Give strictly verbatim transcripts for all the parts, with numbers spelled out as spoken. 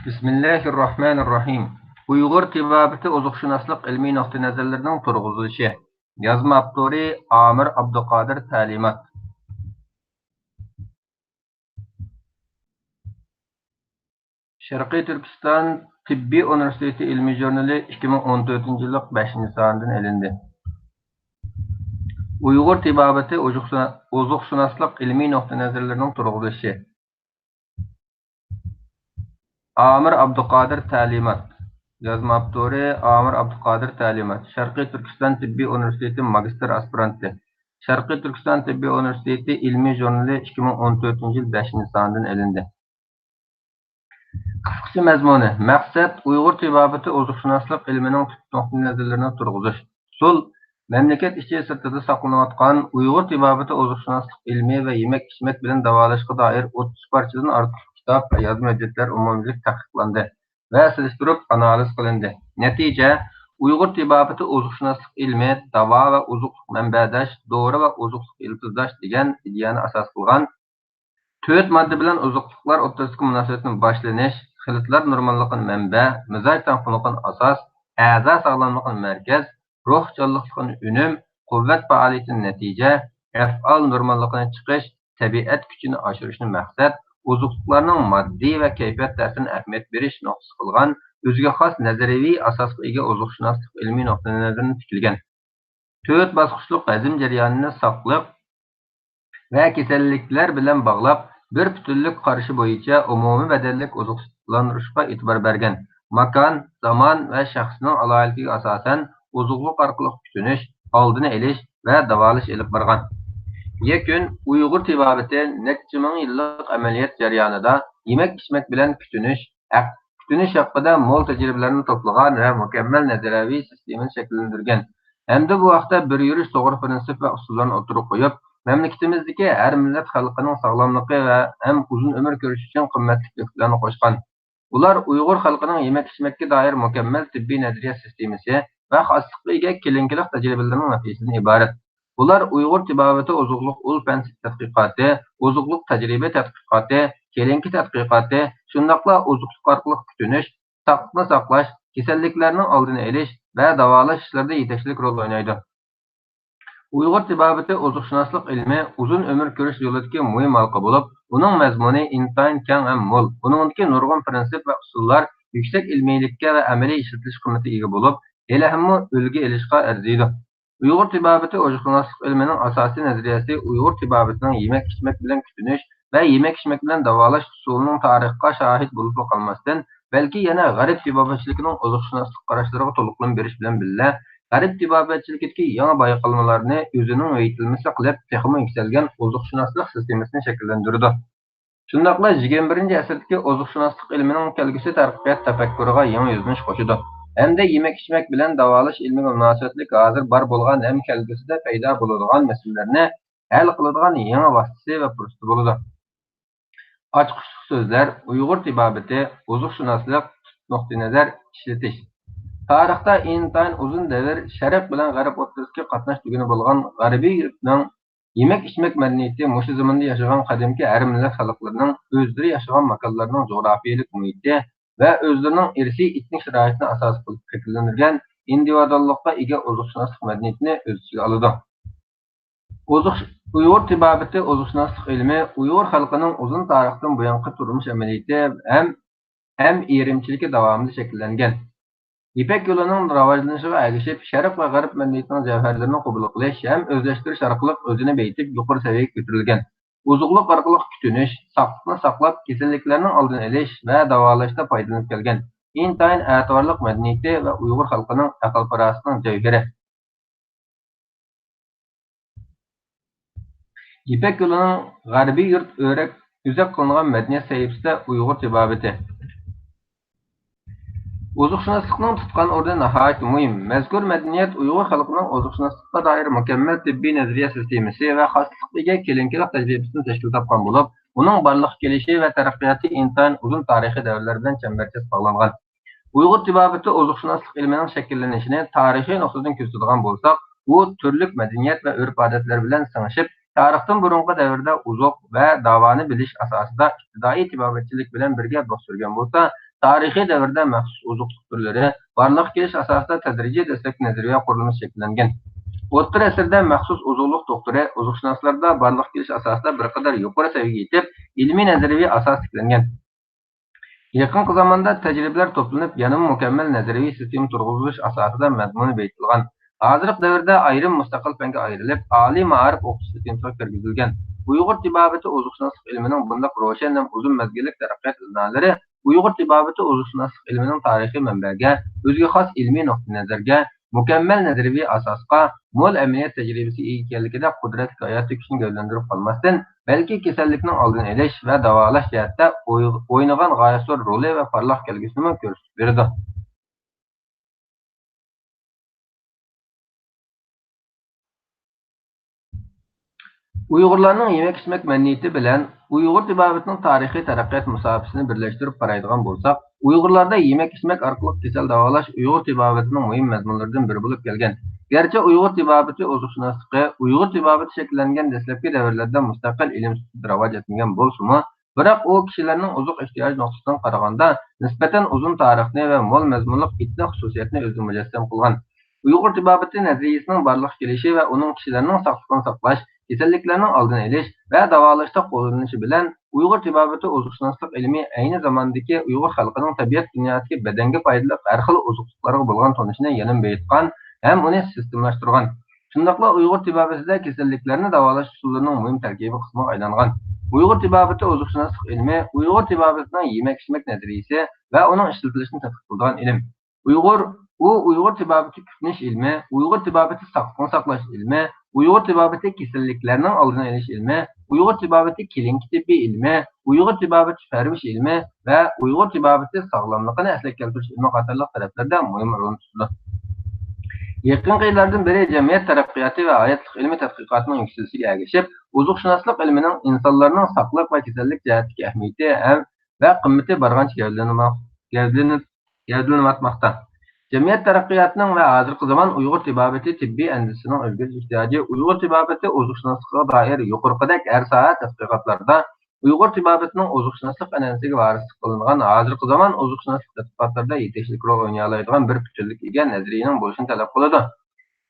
بىسمىللاھىررەھمانىررەھىم. ئۇيغۇر تېبابىتى ئوزۇقشۇناسلىق ئىلمىي نۇقتىئىنەزەرلىرىنىڭ تۇرغۇزۇلۇشى. يازما ئاپتورى ئامىر ئابدۇقادىر تەلىمات. شەرقىي تۈركىستان تېببىي ئۇنىۋېرسىتېتى ئىلمىي ژۇرنىلى ئىككى مىڭ ئون تۆتىنچى يىللىق بەشىنچى سانىدىن ئېلىندى. ئۇيغۇر تېبابىتى ئوزۇقشۇنا-، ئوزۇقشۇناسلىق ئىلمىي نۇقتىئىنەزەرلىرىنىڭ تۇرغۇزۇلۇشى. ئامىر ئابدۇقادىر تەلىمات. يازما ئاپتورى ئامىر ئابدۇقادىر تەلىمات. شەرقىي تۈركىستان تېببىي ئۇنىۋېرسىتېتى ماگىستىر ئاسپىرانتى. شەرقىي تۈركىستان تېببىي ئۇنىۋېرسىتېتى ئىلمىي ژۇرنىلى ئىككى مىڭ ئون تۆتىنچى يىل بەشىنچى سانىدىن ئېلىندى. قىسقىچە مەزمۇنى، مەقسەت، ئۇيغۇر تېبابىتى ئوزۇقشۇناسلىق ئىلمىنىڭ تۈپ نۇقتىئىنەزەرلىرىنى تۇرغۇزۇش. ئۇسۇل، مەملىكەت ئىچى سىرتىدا ساقلىنىۋاتقان ئۇيغۇر تېبابىتى ئوزۇقشۇناسلىق ئىلمى ۋە يېمەك-ئىچمەك بىلەن داۋالاشقا دائىر ئوتتۇز پارچىدىن ئارتۇق كىتاب ۋە يازما ھۆججەتلەر ئومۇميۈزلۈك تەتقىقلاندى ۋە سېلىشتۇرۇپ ئانالىز قىلىندى. نەتىجە، ئۇيغۇر تېبابىتى ئوزۇقشۇناسلىق ئىلمى داۋا ۋە ئوزۇقلۇق مەنبەداش، دورا ۋە ئوزۇقلۇق يىلتىزداش دېگەن ئىدىيەنى ئاساس قىلغان تۆت ماددا بىلەن ئوزۇقلۇقلار ئوتتۇرىسىدىكى مۇناسىۋەتنى باشلىنىش، خىلىتلار نورماللىقىنى مەنبە، مىزاج تەڭپۇڭلۇقىنى ئاساس، ئەزا ساغلاملىقىنى مەركەز، روھ جانلىقلىقىنى ئۈنۈم، قۇۋۋەت پائالىيىتىنى نەتىجە، ئەفئال نورماللىقىنى چىقىش، تەبىئەت كۈچىنى ئاشۇرۇشنى مەقسەت، ئوزۇقلۇقلارنىڭ ماددىي ۋە كەيپىيات تەسىرىنى ئەھمىيەت بېرىش نۇقتىسى قىلغان ئۆزىگە خاس نەزەرىيەۋى ئاساسقا ئىگە ئوزۇقشۇناسلىق ئىلمىي نۇقتىئىنەزىرىدىن تىكىلگەن. تۆت باسقۇچلۇق ھەزىم جەريانىنى ساقلىق ۋە كېسەللىكلەر بىلەن باغلاپ، بىر پۈتۈنلۈك قارىشى بويىچە ئومۇمىي بەدەنلىك ئوزۇقلاندۇرۇشقا ئېتىبار بەرگەن. ماكان، زامان ۋە شەخسنىڭ ئالاھىدىلىكىگە ئاساسەن، ئوزۇقلۇق ئارقىلىق كۈتۈنۈش، ئالدىنى ئېلىش ۋە داۋالاش ئېلىپ بارغان. يەكۈن، ئۇيغۇر تېبابىتى نەچچە مىڭ يىللىق ئەمەلىيەت جەريانىدا يېمەك-ئىچمەك بىلەن كۈتۈنۈش، ھەق-، كۈتۈنۈش ھەققىدە مول تەجرىبىلەرنى توپلىغان ۋە مۇكەممەل نەزەرىيەۋى سىستېمىنى شەكىللەندۈرگەن ھەمدە بۇ ھەقتە بىر يۈرۈش توغرا پىرىنسىپ ۋە ئۇسۇللارنى ئوتتۇرىغا قويۇپ، مەملىكىتىمىزدىكى ھەر مىللەت خەلقىنىڭ ساغلاملىقى ۋە ھەم ئۇزۇن ئۆمۈر كۆرۈشى ئۈچۈن قىممەتلىك تۆھپىلەرنى قوشقان. ئۇلار ئۇيغۇر خەلقىنىڭ يېمەك-ئىچمەككە دائىر مۇكەممەل تېببىي نەزەرىيە سىستېمىسى ۋە خاسلىققا ئىگە كېلىنكىلىك تەجرىبىلىرىنىڭ نەتىجىسىدىن ئىبارەت. بۇلار ئۇيغۇر تېبابىتى ئوزۇقلۇق ئۇل پەن تەتقىقاتى، ئوزۇقلۇق تەجرىبە تەتقىقاتى، كېلىنكى تەتقىقاتى، شۇنداقلا ئوزۇقلۇق ئارقىلىق كۈتۈنۈش، ساقلىقنى ساقلاش، كېسەللىكلەرنىڭ ئالدىنى ئېلىش ۋە داۋالاش ئىشلىرىدا يېتەكچىلىك رول ئوينايدۇ. ئۇيغۇر تېبابىتى ئوزۇقشۇناسلىق ئىلمى ئۇزۇن ئۆمۈر كۆرۈش يولىدىكى مۇھىم ھالقا بولۇپ، ئۇنىڭ مەزمۇنى ئىنتايىن كەڭ ھەم مول. ئۇنىڭدىكى نۇرغۇن پىرىنسىپ ۋە ئۇسۇللار يۈكسەك ئىلمىيلىككە ۋە ئەمەلىي ئىشلىتىلىش قىممىتىگە ئىگە بولۇپ، ھېلىھەممۇ ئۈلگە ئېلىشقا ئەرزىيدۇ. ئۇيغۇر تېبابىتى ئوزۇقشۇناسلىق ئىلمىنىڭ ئاساسىي نەزەرىيەسى ئۇيغۇر تېبابىتىنىڭ يېمەك-ئىچمەك بىلەن كۈتۈنۈش ۋە يېمەك-ئىچمەك بىلەن داۋالاش ئۇسۇلىنىڭ تارىخقا شاھىت بولۇپلا قالماستىن، بەلكى يەنە غەرب تېبابەتچىلىكىنىڭ ئوزۇقشۇناسلىق قاراشلىرىغا تولۇقلىما بېرىش بىلەن بىللە، غەرب تېبابەتچىلىكىدىكى يېڭى بايقالمىلارنى ئۆزىنىڭ يېتىلمىسى قىلىپ، تېخىمۇ يۈكسەلگەن ئوزۇقشۇناسلىق سىستېمىسىنى شەكىللەندۈرىدۇ. شۇنداقلا يىگىرمە بىرىنچى ئەسىردىكى ئوزۇقشۇناسلىق ئىلمىنىڭ كەلگۈسى تەرەققىيات تەپەككۇرىغا يېڭى يۈزلىنىش قوشىدۇ ھەمدە يېمەك-ئىچمەك بىلەن داۋالاش ئىلمىگە مۇناسىۋەتلىك ھازىر بار بولغان ھەم كەلگۈسىدە پەيدا بولىدىغان مەسىلىلەرنى ھەل قىلىدىغان يېڭى ۋاسىتىسى ۋە پۇرسىتى بولىدۇ. ئاچقۇچلۇق سۆزلەر، ئۇيغۇر تېبابىتى، ئوزۇقشۇناسلىق، نۇقتىئىنەزەر، ئىشلىتىش. تارىختا ئىنتايىن ئۇزۇن دەۋر شەرق بىلەن غەرب ئوتتۇرىسىدىكى قاتناش تۈگۈنى بولغان غەربىي يۇرتنىڭ يېمەك-ئىچمەك مەدەنىيىتى مۇشۇ زېمىندا ياشىغان قەدىمكى ھەر مىللەت خەلقلىرىنىڭ ئۆزلىرى ياشىغان ماكانلارنىڭ جۇغراپىيەلىك مۇھىتى ۋە ئۆزلىرىنىڭ ئىرسىي ئېتنىك شارائىتىنى ئاساس قىلىپ شەكىللەندۈرگەن ئىندىۋىدۇئاللىققا ئىگە ئوزۇقشۇناسلىق مەدەنىيىتىنى ئۆز ئىچىگە ئالىدۇ. ئوزۇق-، ئۇيغۇر تېبابىتى ئوزۇقشۇناسلىق ئىلمى ئۇيغۇر خەلقىنىڭ ئۇزۇن تارىختىن بۇيانقى تۇرمۇش ئەمەلىيىتى ھەم، ھەم ئېرىمچىلىكى داۋامىدا شەكىللەنگەن. يىپەك يولىنىڭ راۋاجلىنىشىغا ئەگىشىپ، شەرق ۋە غەرب مەدەنىيىتىنىڭ جەۋھەرلىرىنى قوبۇل قىلىش ھەم ئۆزلەشتۈرۈش ئارقىلىق ئۆزىنى بېيىتىپ، يۇقىرى سەۋىيەگە كۆتۈرۈلگەن. ئوزۇقلۇق ئارقىلىق كۈتۈنۈش، ساقلىقنى ساقلاپ، كېسەللىكلەرنىڭ ئالدىنى ئېلىش ۋە داۋالاشتا پايدىلىنىپ كەلگەن ئىنتايىن ئەتىۋارلىق مەدەنىيىتى ۋە ئۇيغۇر خەلقىنىڭ ئەقىل-پاراسىتىنىڭ جەۋھىرى. يىپەك يولىنىڭ غەربىي يۇرت ئۆرەك، ئۆزەك قىلىنغان مەدەنىيەت سەھىپىسىدە ئۇيغۇر تېبابىتى. ئوزۇقشۇناسلىقنىڭ تۇتقان ئورنى ناھايىتى مۇھىم. مەزكۇر مەدەنىيەت ئۇيغۇر خەلقىنىڭ ئوزۇقشۇناسلىققا دائىر مۇكەممەل تېببىي نەزەرىيە سىستېمىسى ۋە خاسلىققا ئىگە كېلىنكىلىك تەجرىبىسىدىن تەشكىل تاپقان بولۇپ، ئۇنىڭ بارلىققا كېلىشى ۋە تەرەققىياتى ئىنتايىن ئۇزۇن تارىخىي دەۋرلەر بىلەن چەمبەرچاس باغلانغان. ئۇيغۇر تېبابىتى ئوزۇقشۇناسلىق ئىلمىنىڭ شەكىللىنىشىنى تارىخىي نۇقتىدىن كۆزىتىدىغان بولساق، ئۇ تۈرلۈك مەدەنىيەت ۋە ئۆرپ-ئادەتلەر بىلەن سىڭىشىپ، تارىختىن بۇرۇنقى دەۋردە ئوزۇق ۋە داۋانى بىلىش ئاساسىدا ئىپتىدائىي تېبابەتچىلىك بىلەن بىرگە دوست سۈرگەن بولسا، تارىخىي دەۋردە مەخسۇس ئوزۇقلۇق تۈرلىرى بارلىققا كېلىش ئاساسىدا تەدرىجىي دەسلەپكى نەزەرىيە قۇرۇلمىسى شەكىللەنگەن. ئوتتۇرا ئەسىردە مەخسۇس ئوزۇقلۇق دوختۇرى ئوزۇقشۇناسلاردا بارلىققا كېلىش ئاساسىدا بىر قەدەر يۇقىرى سەۋىيەگە يېتىپ، ئىلمىي نەزەرىيەۋى ئاساس تىكلەنگەن. يېقىنقى زاماندا تەجرىبىلەر توپلىنىپ، يەنىمۇ مۇكەممەل نەزەرىيەۋى سىستېما تۇرغۇزۇلۇش ئاساسىدا مەزمۇنى بېيىتىلغان. ھازىرقى دەۋردە ئايرىم مۇستەقىل پەنگە ئايرىلىپ، ئالىي مائارىپ ئوقۇتۇش سىستېمىسىغا كىرگۈزۈلگەن. ئۇيغۇر تېبابىتى ئوزۇقشۇناسلىق ئىلمىنىڭ بۇنداق روشەن ھەم ئۇزۇن مەزگىللىك تەرەققىيات ئىزنالىرى ئۇيغۇر تېبابىتى ئوزۇقشۇناسلىق ئىلمىنىڭ تارىخىي مەنبەگە، ئۆزىگە خاس ئىلمىي نۇقتىئىنەزەرگە، مۇكەممەل نەزەرىيەۋى ئاساسقا، مول ئەمەلىيەت تەجرىبىسىگە ئىگە ئىكەنلىكىدە، قۇدرەتلىك ھاياتىي كۈچنى گەۋدىلەندۈرۈپ قالماستىن، بەلكى كېسەللىكنىڭ ئالدىنى ئېلىش ۋە داۋالاش جەھەتتە ئوي-، ئوينىغان غايەت زور رولى ۋە پارلاق كەلگۈسىنىمۇ كۆرسىتىپ بېرىدۇ. ئۇيغۇرلارنىڭ يېمەك-ئىچمەك مەدەنىيىتى بىلەن ئۇيغۇر تېبابىتىنىڭ تارىخىي تەرەققىيات مۇساپىسىنى بىرلەشتۈرۈپ قارايدىغان بولساق، ئۇيغۇرلاردا يېمەك-ئىچمەك ئارقىلىق كېسەل داۋالاش ئۇيغۇر تېبابىتىنىڭ مۇھىم مەزمۇنلىرىدىن بىرى بولۇپ كەلگەن. گەرچە ئۇيغۇر تېبابىتى ئوزۇقشۇناسلىقى ئۇيغۇر تېبابىتى شەكىللەنگەن دەسلەپكى دەۋرلەردە مۇستەقىل ئىلىم سۈپىتىدە راۋاجلانمىغان بولسىمۇ، بىراق ئۇ كىشىلەرنىڭ ئوزۇق ئېھتىياجى نۇقتىسىدىن قارىغاندا، نىسبەتەن ئۇزۇن تارىخنى ۋە مول مەزمۇنلۇق ئېتنىك خۇسۇسىيەتنى ئۆزىدە مۇجەسسەم قىلغان. ئۇيغۇر تېبابىتى نەزەرىيىسىنىڭ بارلىققا كېلىشى ۋە ئۇنىڭ كىشىلەرنىڭ ساقلىقىنى ساقلاش، كېسەللىكلەرنىڭ ئالدىنى ئېلىش ۋە داۋالاشتا قوللىنىلىشى بىلەن، ئۇيغۇر تېبابىتى ئوزۇقشۇناسلىق ئىلمى ئەينى زاماندىكى ئۇيغۇر خەلقىنىڭ تەبىئەت دۇنياسىدىكى بەدەنگە پايدىلىق ھەر خىل ئوزۇقلۇقلارغا بولغان تونۇشىنى يەنىمۇ بېيىتقان ھەم ئۇنى سىستېمىلاشتۇرغان. شۇنداقلا ئۇيغۇر تېبابىتىدە كېسەللىكلەرنى داۋالاش ئۇسۇللىرىنىڭ مۇھىم تەركىبىي قىسمىغا ئايلانغان. ئۇيغۇر تېبابىتى ئوزۇقشۇناسلىق ئىلمى ئۇيغۇر تېبابىتىنىڭ يېمەك-ئىچمەك نەزەرىيىسى ۋە ئۇنىڭ ئىشلىتىلىشىنى تەتقىق قىلىدىغان ئىلىم. ئۇيغۇر، ئۇ ئۇيغۇر تېبابىتى كۈتۈنۈش ئىلمى، ئۇيغۇر تېبابىتى ساقلىقنى ساقلاش ئىلمى، ئۇيغۇر تېبابىتى كېسەللىكلەرنىڭ ئالدىنى ئېلىش ئىلمى، ئۇيغۇر تېبابىتى كلىنىكا تېببىي ئىلمى، ئۇيغۇر تېبابىتى پەرۋىش ئىلمى ۋە ئۇيغۇر تېبابىتى ساغلاملىقىنى ئەسلىگە كەلتۈرۈش ئىلمى قاتارلىق تەرەپلەردە مۇھىم رول تۇتىدۇ. يېقىنقى يىللاردىن بېرى جەمئىيەت تەرەققىياتى ۋە ھاياتلىق ئىلمى تەتقىقاتىنىڭ يۈكسىلىشىگە ئەگىشىپ، ئوزۇقشۇناسلىق ئىلمىنىڭ ئىنسانلارنىڭ ساقلىق ۋە كېسەللىك جەھەتتىكى ئەھمىيىتى ھەم، ۋە قىممىتى بارغانچە گەۋدىلىنىۋاتماق-، گەۋدىلىنىپ-، گەۋدىلىنىۋاتماقتا. جەمئىيەت تەرەققىياتىنىڭ ۋە ھازىرقى زامان ئۇيغۇر تېبابىتى تېببىي ئەندىزىسىنىڭ ئۆزگىرىش ئېھتىياجى ئۇيغۇر تېبابىتى ئوزۇقشۇناسلىقىغا دائىر يۇقىرىقىدەك ھەر ساھە تەتقىقاتلاردا ئۇيغۇر تېبابىتىنىڭ ئوزۇقشۇناسلىق ئەنئەنىسىگە ۋارىسلىق قىلىنغان ھازىرقى زامان ئوزۇقشۇناسلىق تەتقىقاتلىرىدا يېتەكچىلىك رول ئوينىيالايدىغان بىر پۈتۈنلۈككە ئىگە نەزەرىيىنىڭ بولۇشىنى تەلەپ قىلىدۇ.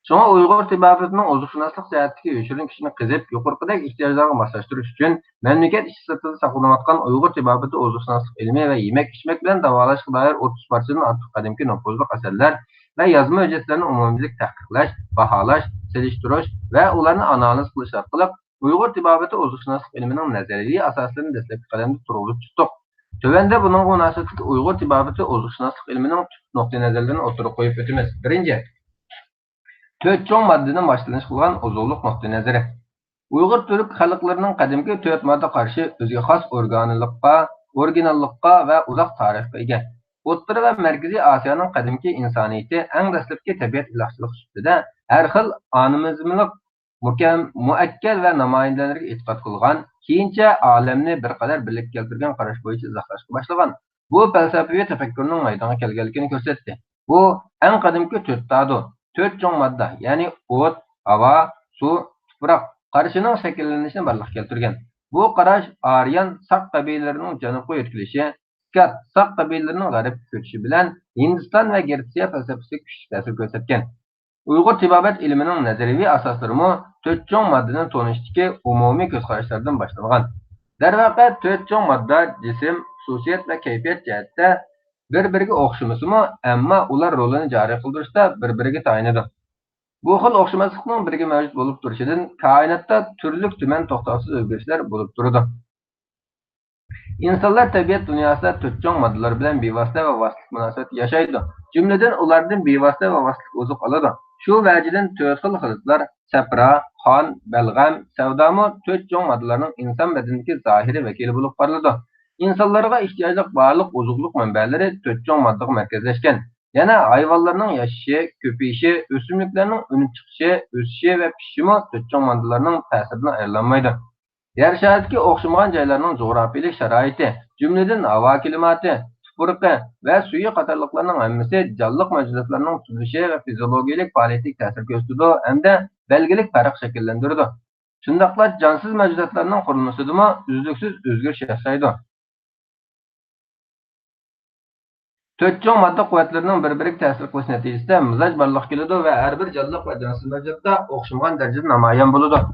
شۇڭا ئۇيغۇر تېبابىتىنىڭ ئوزۇقشۇناسلىق جەھەتتىكى يوشۇرۇن كۈچىنى قېزىپ، يۇقىرىقىدەك ئېھتىياجلارغا ماسلاشتۇرۇش ئۈچۈن، مەملىكەت ئىچى سىرتىدا ساقلىنىۋاتقان ئۇيغۇر تېبابىتى ئوزۇقشۇناسلىق ئىلمى ۋە يېمەك-ئىچمەك بىلەن داۋالاشقا دائىر ئوتتۇز پارچىدىن ئارتۇق قەدىمكى نوپۇزلۇق ئەسەرلەر ۋە يازما ھۆججەتلەرنى ئومۇميۈزلۈك تەھقىقلەش، باھالاش، سېلىشتۇرۇش ۋە ئۇلارنى ئانالىز قىلىش ئارقىلىق، ئۇيغۇر تېبابىتى ئوزۇقشۇناسلىق ئىلمىنىڭ نەزەرىيەۋى ئاساسلىرىنى دەسلەپكى قەدەمدە تۇرغۇزۇپ چىقتۇق. تۆۋەندە بۇنىڭغا مۇناسىۋەتلىك ئۇيغۇر تېبابىتى ئوزۇقشۇناسلىق ئىلمىنىڭ تۈپ نۇقتىئىنەزەرلىرىنى ئوتتۇرىغا قويۇپ ئۆتىمىز. بىرىنچى، تۆت چوڭ ماددىدىن باشلىنىش قىلغان ئوزۇقلۇق نۇقتىئىنەزىرى. ئۇيغۇر تۈرك خەلقلىرىنىڭ قەدىمكى تۆت ماددا قارىشى ئۆزىگە خاس ئورگانلىققا، ئورىگىناللىققا ۋە ئۇزاق تارىخقا ئىگە. ئوتتۇرا ۋە مەركىزىي ئاسىيانىڭ قەدىمكى ئىنسانىيىتى ئەڭ دەسلەپكى تەبىئەت ئىلاھچىلىقى سۈپىتىدە ھەر خىل ئانىمىزملىق مۇكەم-، مۇئەككەل ۋە نامايەندىلەرگە ئېتىقاد قىلغان، كېيىنچە ئالەمنى بىر قەدەر بىرلىككە كەلتۈرگەن قاراش بويىچە ئىزاھلاشقا باشلىغان. بۇ پەلسەپىۋى تەپەككۇرنىڭ مەيدانغا كەلگەنلىكىنى كۆرسەتتى. بۇ ئەڭ قەدىمكى تۆت تادۇ، تۆت چوڭ ماددا، يەنى ئوت، ھاۋا، سۇ، تۇپراق قارىشىنىڭ شەكىللىنىشىنى بارلىققا كەلتۈرگەن. بۇ قاراش ئاريان ساق قەبىلىلىرىنىڭ جەنۇبقا يۆتكىلىشى، سكات ساق قەبىلىلىرىنىڭ غەربكە كۆچۈشى بىلەن ھىندىستان ۋە گرېتسىيە پەلسەپىسىگە كۈچلۈك تەسىر كۆرسەتكەن. ئۇيغۇر تېبابەت ئىلمىنىڭ نەزەرىيەۋى ئاساسلىرىمۇ تۆت چوڭ ماددىنى تونۇشتىكى ئومۇمىي كۆز قاراشلاردىن باشلانغان. دەرۋەقە، تۆت چوڭ ماددا جىسىم، خۇسۇسىيەت ۋە كەيپىيات جەھەتتە بىر-بىرىگە ئوخشىمىسىمۇ، ئەمما ئۇلار رولىنى جارى قىلدۇرۇشتا بىر-بىرىگە تايىنىدۇ. بۇ خىل ئوخشىماسلىقنىڭ بىرگە مەۋجۇت بولۇپ تۇرۇشىدىن كائىناتتا تۈرلۈك تۈمەن توختاۋسىز ئۆزگىرىشلەر بولۇپ تۇرىدۇ. ئىنسانلار تەبىئەت دۇنياسىدا تۆت چوڭ ماددىلار بىلەن بىۋاسىتە ۋە ۋاسىتىلىك مۇناسىۋەتتە ياشايدۇ. جۈملىدىن ئۇلاردىن بىۋاسىتە ۋە ۋاسىتىلىك ئوزۇق ئالىدۇ. شۇ ۋەجىدىن تۆت خىل خىلىتلار، سەپرا، قان، بەلغەم، سەۋدامۇ تۆت چوڭ ماددىلارنىڭ ئىنسان بەدىنىدىكى زاھىرىي ۋەكىلى بولۇپ قارىلىدۇ. ئىنسانلارغا ئېھتىياجلىق بارلىق ئوزۇقلۇق مەنبەلىرى تۆت چوڭ ماددىغا مەركەزلەشكەن. يەنە ھايۋانلارنىڭ ياشىشى، كۆپىيىشى، ئۆسۈملۈكلەرنىڭ ئۈنۈپ چىقىشى، ئۆسۈشى ۋە پىشىشىمۇ تۆت چوڭ ماددىلارنىڭ تەسىرىدىن ئايرىلالمايدۇ. يەر شارىدىكى ئوخشىمىغان جايلارنىڭ جۇغراپىيىلىك شارائىتى، جۈملىدىن ھاۋا كىلىماتى، تۇپرىقى ۋە سۈيى قاتارلىقلارنىڭ ھەممىسى جانلىق مەۋجۇداتلارنىڭ تۈزۈلۈشى ۋە فىزىيولوگىيىلىك پائالىيىتىگە تەسىر كۆرسىتىدۇ ھەمدە بەلگىلىك پەرق شەكىللەندۈرىدۇ. شۇنداقلا جانسىز مەۋجۇداتلارنىڭ قۇرۇلمىسىدىمۇ ئۈزلۈكسىز ئۆزگىرىش ياسايدۇ. تۆت چوڭ ماددا قۇۋۋەتلىرىنىڭ بىر-بىرىگە تەسىر قىلىش نەتىجىسىدە مىزاج بارلىققا كېلىدۇ ۋە ھەر بىر جانلىق ۋە جانسىز مەۋجۇتتا ئوخشىمىغان دەرىجىدە نامايان بولىدۇ.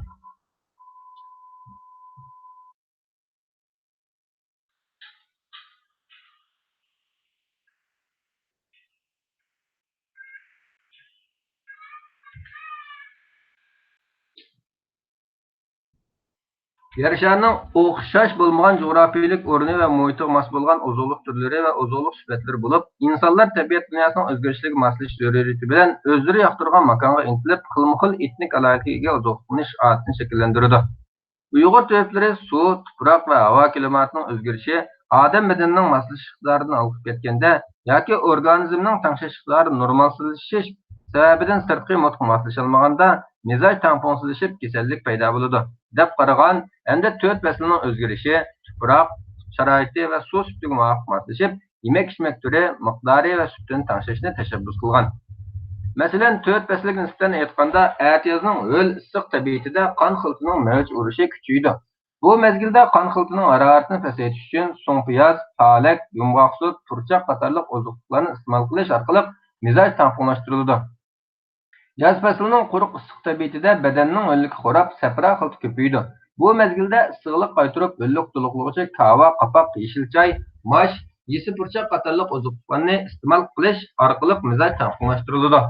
يەر شارىنىڭ ئوخشاش بولمىغان جۇغراپىيىلىك ئورنى ۋە مۇھىتىغا ماس بولغان ئوزۇقلۇق تۈرلىرى ۋە ئوزۇقلۇق سۈپەتلىرى بولۇپ، ئىنسانلار تەبىئەت دۇنياسىنىڭ ئۆزگىرىشلىرىگە ماسلىشىش زۆرۈرىيىتى بىلەن ئۆزلىرى ياقتۇرغان ماكانغا ئىنتىلىپ، خىلمۇخىل ئېتنىك ئالاھىدىلىككە ئىگە ئوزۇقلۇقلىنىش ئادىتىنى شەكىللەندۈرىدۇ. ئۇيغۇر تۆپلىرى سۇ، تۇپراق ۋە ھاۋا كىلىماتىنىڭ ئۆزگىرىشى ئادەم بەدىنىنىڭ ماسلىشىش ئىقتىدارىدىن ھالقىپ كەتكەندە ياكى ئورگانىزمنىڭ تەڭشەش ئىقتىدارى نورمالسىزلىشىش سەۋەبىدىن سىرتقى مۇھىتقا ماسلىشالمىغاندا مىزاج تەڭپۇڭسىزلىشىپ كېسەللىك پەيدا بولىدۇ، دەپ قارىغان ھەمدە تۆت پەسىلنىڭ ئۆزگىرىشى، تۇپراق شارائىتى ۋە سۇ سۈپىتىگە مۇۋاپىق ماسلىشىپ، يېمەك-ئىچمەك تۈرى، مىقدارى ۋە سۈپىتىنى تەڭشەشنى تەشەببۇس قىلغان. مەسىلەن، تۆت پەسىلگە نىسبەتەن ئېيتقاندا، ئەتىيازنىڭ ھۆل ئىسسىق تەبىئىتىدە قان خىلىتىنىڭ مەۋج ئۇرۇشى كۈچىيىدۇ. بۇ مەزگىلدە قان خىلىتىنىڭ ھارارىتىنى پەسەيتىش ئۈچۈن سۇڭپىياز، پالەك، يۇمغاق سۈت، پۇرچاق قاتارلىق ئوزۇقلۇقلارنى ئىستېمال قىلىش ئارقىلىق مىزاج تەڭپۇڭلاشتۇرۇلىدۇ. ياز پەسلىنىڭ قۇرۇق ئىسسىق تەبىئىتىدە بەدەننىڭ ھۆللۈكى خوراپ، سەپرا خىلىتى كۆپىيىدۇ. بۇ مەزگىلدە ئىسسىقلىق قايتۇرۇپ، ھۆللۈك تولۇقلىغۇچى كاۋا، قاپاق، يېشىل چاي، ماش، يېسسى پۇرچاق قاتارلىق ئوزۇقلۇقلارنى ئىستېمال قىلىش ئارقىلىق مىزاج تەڭپۇڭلاشتۇرۇلىدۇ.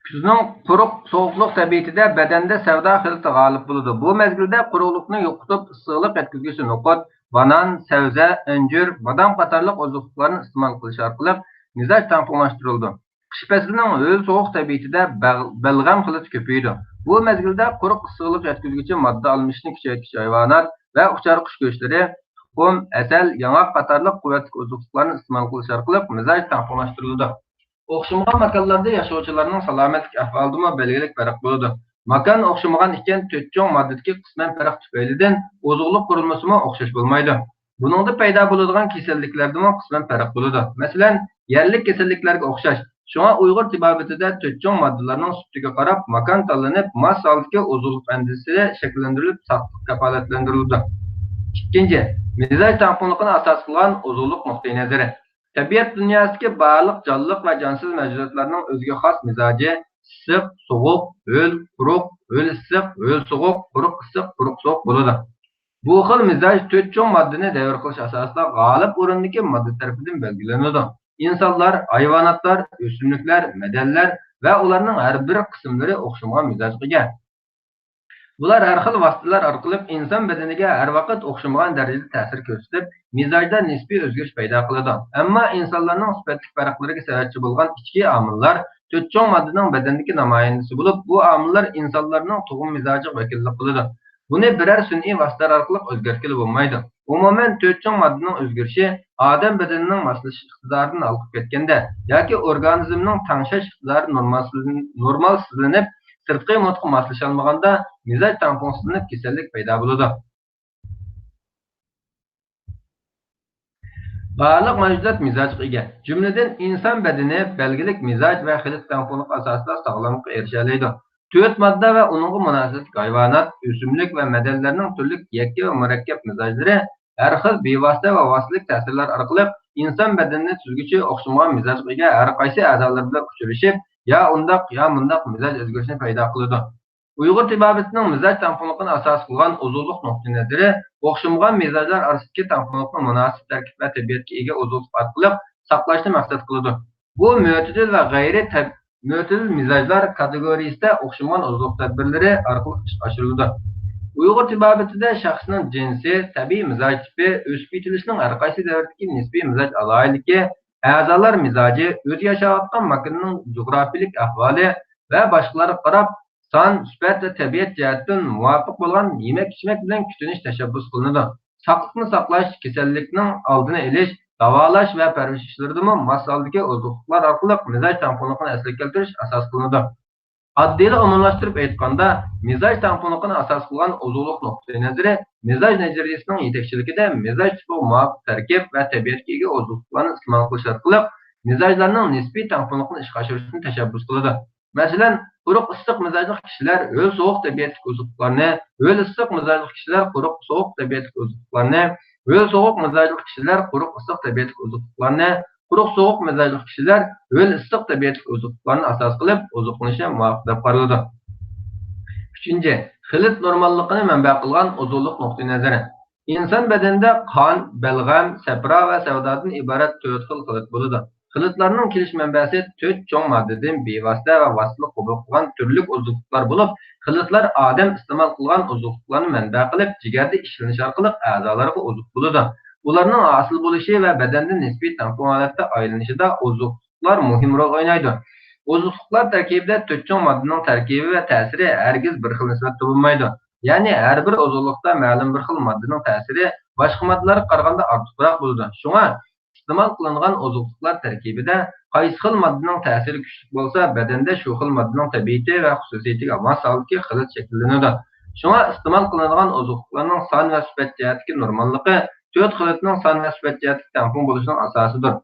كۈزنىڭ قۇرۇق سوغۇقلۇق تەبىئىتىدە بەدەندە سەۋدا خىلىتى غالىب بولىدۇ. بۇ مەزگىلدە قۇرۇقلۇقنى يوقىتىپ، ئىسسىقلىق يەتكۈزگۈچى نوقۇت، بانان، سەۋزە، ئەنجۈر، بادام قاتارلىق ئوزۇقلۇقلارنى ئىستېمال قىلىش ئارقىلىق مىزاج تەڭپۇڭلاشتۇرۇلىدۇ. قىش پەسلىنىڭ ھۆل سوغۇق تەبىئىتىدە بەغ-، بەلغەم خىلىتى كۆپىيىدۇ. بۇ مەزگىلدە قۇرۇق ئىسسىقلىق يەتكۈزگۈچى ماددا ئالمىشىشنى كۈچەيتكۈچى ھايۋانات ۋە ئۇچار قۇش گۆشلىرى، تۇخۇم، ئەسەل، ياڭاق قاتارلىق قۇۋۋەتلىك ئوزۇقلۇقلارنى ئىستېمال قىلىش ئارقىلىق مىزاج تەڭپۇڭلاشتۇرۇلىدۇ. ئوخشىمىغان ماكانلاردا ياشىغۇچىلارنىڭ سالامەتلىك ئەھۋالىدىمۇ بەلگىلىك پەرق بولىدۇ. ماكان ئوخشىمىغان ئىكەن، تۆت چوڭ ماددىدىكى قىسمەن پەرق تۈپەيلىدىن ئوزۇقلۇق قۇرۇلمىسىمۇ ئوخشاش بولمايدۇ. بۇنىڭدا پەيدا بولىدىغان كېسەللىكلەردىمۇ قىسمەن پەرق بولىدۇ. مەسىلەن، يەرلىك كېسەللىكلەرگە ئوخشاش، شۇڭا ئۇيغۇر تېبابىتىدە تۆت چوڭ ماددىلارنىڭ سۈپىتىگە قاراپ ماكان تاللىنىپ، ماس ھالدىكى ئوزۇقلۇق ئەندىزىسى شەكىللەندۈرۈلۈپ، ساقلىق كاپالەتلەندۈرۈلىدۇ. ئىككىنچى، مىزاج تەڭپۇڭلۇقىنى ئاساس قىلغان ئوزۇقلۇق نۇقتىئى نەزىرى. تەبىئەت دۇنياسىدىكى بارلىق جانلىق ۋە جانسىز مەۋجۇداتلارنىڭ ئۆزىگە خاس مىزاجى ئىسسىق، سوغۇق، ھۆل، قۇرۇق، ھۆل ئىسسىق، ھۆل سوغۇق، قۇرۇق ئىسسىق، قۇرۇق سوغۇق بولىدۇ. بۇ خىل مىزاج تۆت چوڭ ماددىنى دەۋر قىلىش ئاساسىدا غالىب ئورۇندىكى ماددا تەرىپىدىن بەلگىلىنىدۇ. ئىنسانلار، ھايۋاناتلار، ئۆسۈملۈكلەر، مەدەنلەر ۋە ئۇلارنىڭ ھەر بىر قىسىملىرى ئوخشىمىغان مىزاجغا ئىگە. بۇلار ھەر خىل ۋاسىتىلەر ئارقىلىق ئىنسان بەدىنىگە ھەر ۋاقىت ئوخشىمىغان دەرىجىدە تەسىر كۆرسىتىپ، مىزاجدا نىسپىي ئۆزگىرىش پەيدا قىلىدۇ. ئەمما ئىنسانلارنىڭ سۈپەتلىك پەرقلىرىگە سەۋەبچى بولغان ئىچكى ئامىللار تۆت چوڭ ماددىنىڭ بەدەندىكى نامايەندىسى بولۇپ، بۇ ئامىللار ئىنسانلارنىڭ تۇغما مىزاجىغا ۋەكىللىك قىلىدۇ. بۇنى بىرەر سۈنئىي ۋاسىتىلەر ئارقىلىق ئۆزگەرتكىلى بولمايدۇ. ئومۇمەن، تۆت چوڭ ماددىنىڭ ئۆزگىرىشى ئادەم بەدىنىنىڭ ماسلىشىش ئىقتىدارىدىن ھالقىپ كەتكەندە ياكى ئورگانىزمنىڭ تەڭشەش ئىقتىدارى نورمالسىز-، نورمالسىزلىنىپ، سىرتقى مۇھىتقا ماسلىشالمىغاندا، مىزاج تەڭپۇڭسىزلىنىپ، كېسەللىك پەيدا بولىدۇ. بارلىق مەۋجۇدات مىزاجقا ئىگە. جۈملىدىن ئىنسان بەدىنى بەلگىلىك مىزاج ۋە خىلىت تەڭپۇڭلۇق ئاساسىدا ساغلاملىققا ئېرىشەلەيدۇ. تۆت ماددا ۋە ئۇنىڭغا مۇناسىۋەتلىك ھايۋانات، ئۆسۈملۈك ۋە مەدەنلەرنىڭ تۈرلۈك يەككە ۋە مۇرەككەپ مىزاجلىرى ھەر خىل بىۋاسىتە ۋە ۋاسىتىلىك تەسىرلەر ئارقىلىق ئىنسان بەدىنىنى تۈزگۈچى ئوخشىمىغان مىزاجقا ئىگە ھەر قايسى ئەزالىرى بىلەن ئۇچرىشىپ، يا ئۇنداق، يا مۇنداق مىزاج ئۆزگىرىشىنى پەيدا قىلىدۇ. ئۇيغۇر تېبابىتىنىڭ مىزاج تەڭپۇڭلۇقىنى ئاساس قىلغان ئوزۇقلۇق نۇقتىئى نەزىرى ئوخشىمىغان مىزاجلار ئارىسىدىكى تەڭپۇڭلۇقنى مۇناسىپ تەركىب ۋە تەبىئەتكە ئىگە ئوزۇقلۇق ئارقىلىق ساقلاشنى مەقسەت قىلىدۇ. بۇ مۆتىدىل ۋە غەيرىي تەب-، مۆتىدىل مىزاجلار كاتېگورىيىسىدە ئوخشىمىغان ئوزۇقلۇق تەدبىرلىرى ئارقىلىق ئىشقا ئاشۇرۇلىدۇ. ئۇيغۇر تېبابىتىدە شەخسنىڭ جىنسى، تەبىئىي مىزاج تىپى، ئۆسۈپ يېتىلىشنىڭ ھەر قايسى دەۋردىكى نىسپىي مىزاج ئالاھىدىلىكى، ئەزالار مىزاجى، ئۆزى ياشاۋاتقان ماكاننىڭ جۇغراپىيىلىك ئەھۋالى ۋە باشقىلارغا قاراپ، سان، سۈپەت ۋە تەبىئەت جەھەتتىن مۇۋاپىق بولغان يېمەك-ئىچمەك بىلەن كۈتۈنۈش تەشەببۇس قىلىنىدۇ. ساقلىقنى ساقلاش، كېسەللىكنىڭ ئالدىنى ئېلىش، داۋالاش ۋە پەرۋىش ئىشلىرىدىمۇ ماس ھالدىكى ئوزۇقلۇقلار ئارقىلىق مىزاج تەڭپۇڭلۇقىنى ئەسلىگە كەلتۈرۈش ئاساس قىلىنىدۇ. ئاددىيلا ئومۇملاشتۇرۇپ ئېيتقاندا، مىزاج تەڭپۇڭلۇقىنى ئاساس قىلغان ئوزۇقلۇق نۇقتىئى نەزىرى مىزاج نەزەرىيىسىنىڭ يېتەكچىلىكىدە مىزاج تىپىغا مۇۋاپىق تەركىب ۋە تەبىئەتكە ئىگە ئوزۇقلۇقلارنى ئىستېمال قىلىش ئارقىلىق مىزاجلارنىڭ نىسپىي تەڭپۇڭلۇقىنى ئىشقا ئاشۇرۇشنى تەشەببۇس قىلىدۇ. مەسىلەن، قۇرۇق ئىسسىق مىزاجلىق كىشىلەر ھۆل سوغۇق تەبىئەتلىك ئوزۇقلۇقلارنى، ھۆل ئىسسىق مىزاجلىق كىشىلەر قۇرۇق سوغۇق تەبىئەتلىك ئوزۇقلۇقلارنى، ھۆل سوغۇق مىزاجلىق كىشىلەر قۇرۇق ئىسسىق تەبىئەتلىك ئوزۇقلۇقلارنى، قۇرۇق سوغۇق مىزاجلىق كىشىلەر ھۆل ئىسسىق تەبىئەتلىك ئوزۇقلۇقلارنى ئاساس قىلىپ ئوزۇقلىنىشى مۇۋاپىق دەپ قارىلىدۇ. ئۈچىنچى، خىلىت نورماللىقىنى مەنبە قىلغان ئوزۇقلۇق نۇقتىئى نەزىرى. ئىنسان بەدىنىدە قان، بەلغەم، سەپرا ۋە سەۋدادىن ئىبارەت تۆت خىل خىلىت بولىدۇ. خىلىتلارنىڭ كېلىش مەنبەسى تۆت چوڭ ماددىدىن بىۋاسىتە ۋە ۋاسىتىلىك قوبۇل قىلغان تۈرلۈك ئوزۇقلۇقلار بولۇپ، خىلىتلار ئادەم ئىستېمال قىلغان ئوزۇقلۇقلارنى مەنبە قىلىپ، جىگەردە ئىشلىنىش ئارقىلىق ئەزالارغا ئوزۇق بولىدۇ. ئۇلارنىڭ ھاسىل بولۇشى ۋە بەدەندە نىسپىي تەڭپۇڭ ھالەتتە ئايلىنىشىدا ئوزۇقلۇقلار مۇھىم رول ئوينايدۇ. ئوزۇقلۇقلار تەركىبىدە تۆت چوڭ ماددىنىڭ تەركىبى ۋە تەسىرى ھەرگىز بىر خىل نىسبەتتە بولمايدۇ. يەنى ھەر بىر ئوزۇقلۇقتا مەلۇم بىر خىل ماددىنىڭ تەسىرى باشقا ماددىلارغا قارىغاندا ئارتۇقراق بولىدۇ. شۇڭا ئىستېمال قىلىنغان ئوزۇقلۇقلار تەركىبىدە قايسى خىل ماددىنىڭ تەسىرى كۈچلۈك بولسا، بەدەندە شۇ خىل ماددىنىڭ تەبىئىتى ۋە خۇسۇسىيىتىگە ماس ھالدىكى خىلىت شەكىللىنىدۇ. شۇڭا ئىستېمال قىلىنىدىغان ئوزۇقلۇقلارنىڭ سان ۋە سۈپەت جەھەتتىكى نورماللىقى تۆت خىلىتنىڭ سان ۋە سۈپەت جەھەتتىكى تەڭپۇڭ بولۇشىنىڭ ئاساسىدۇر.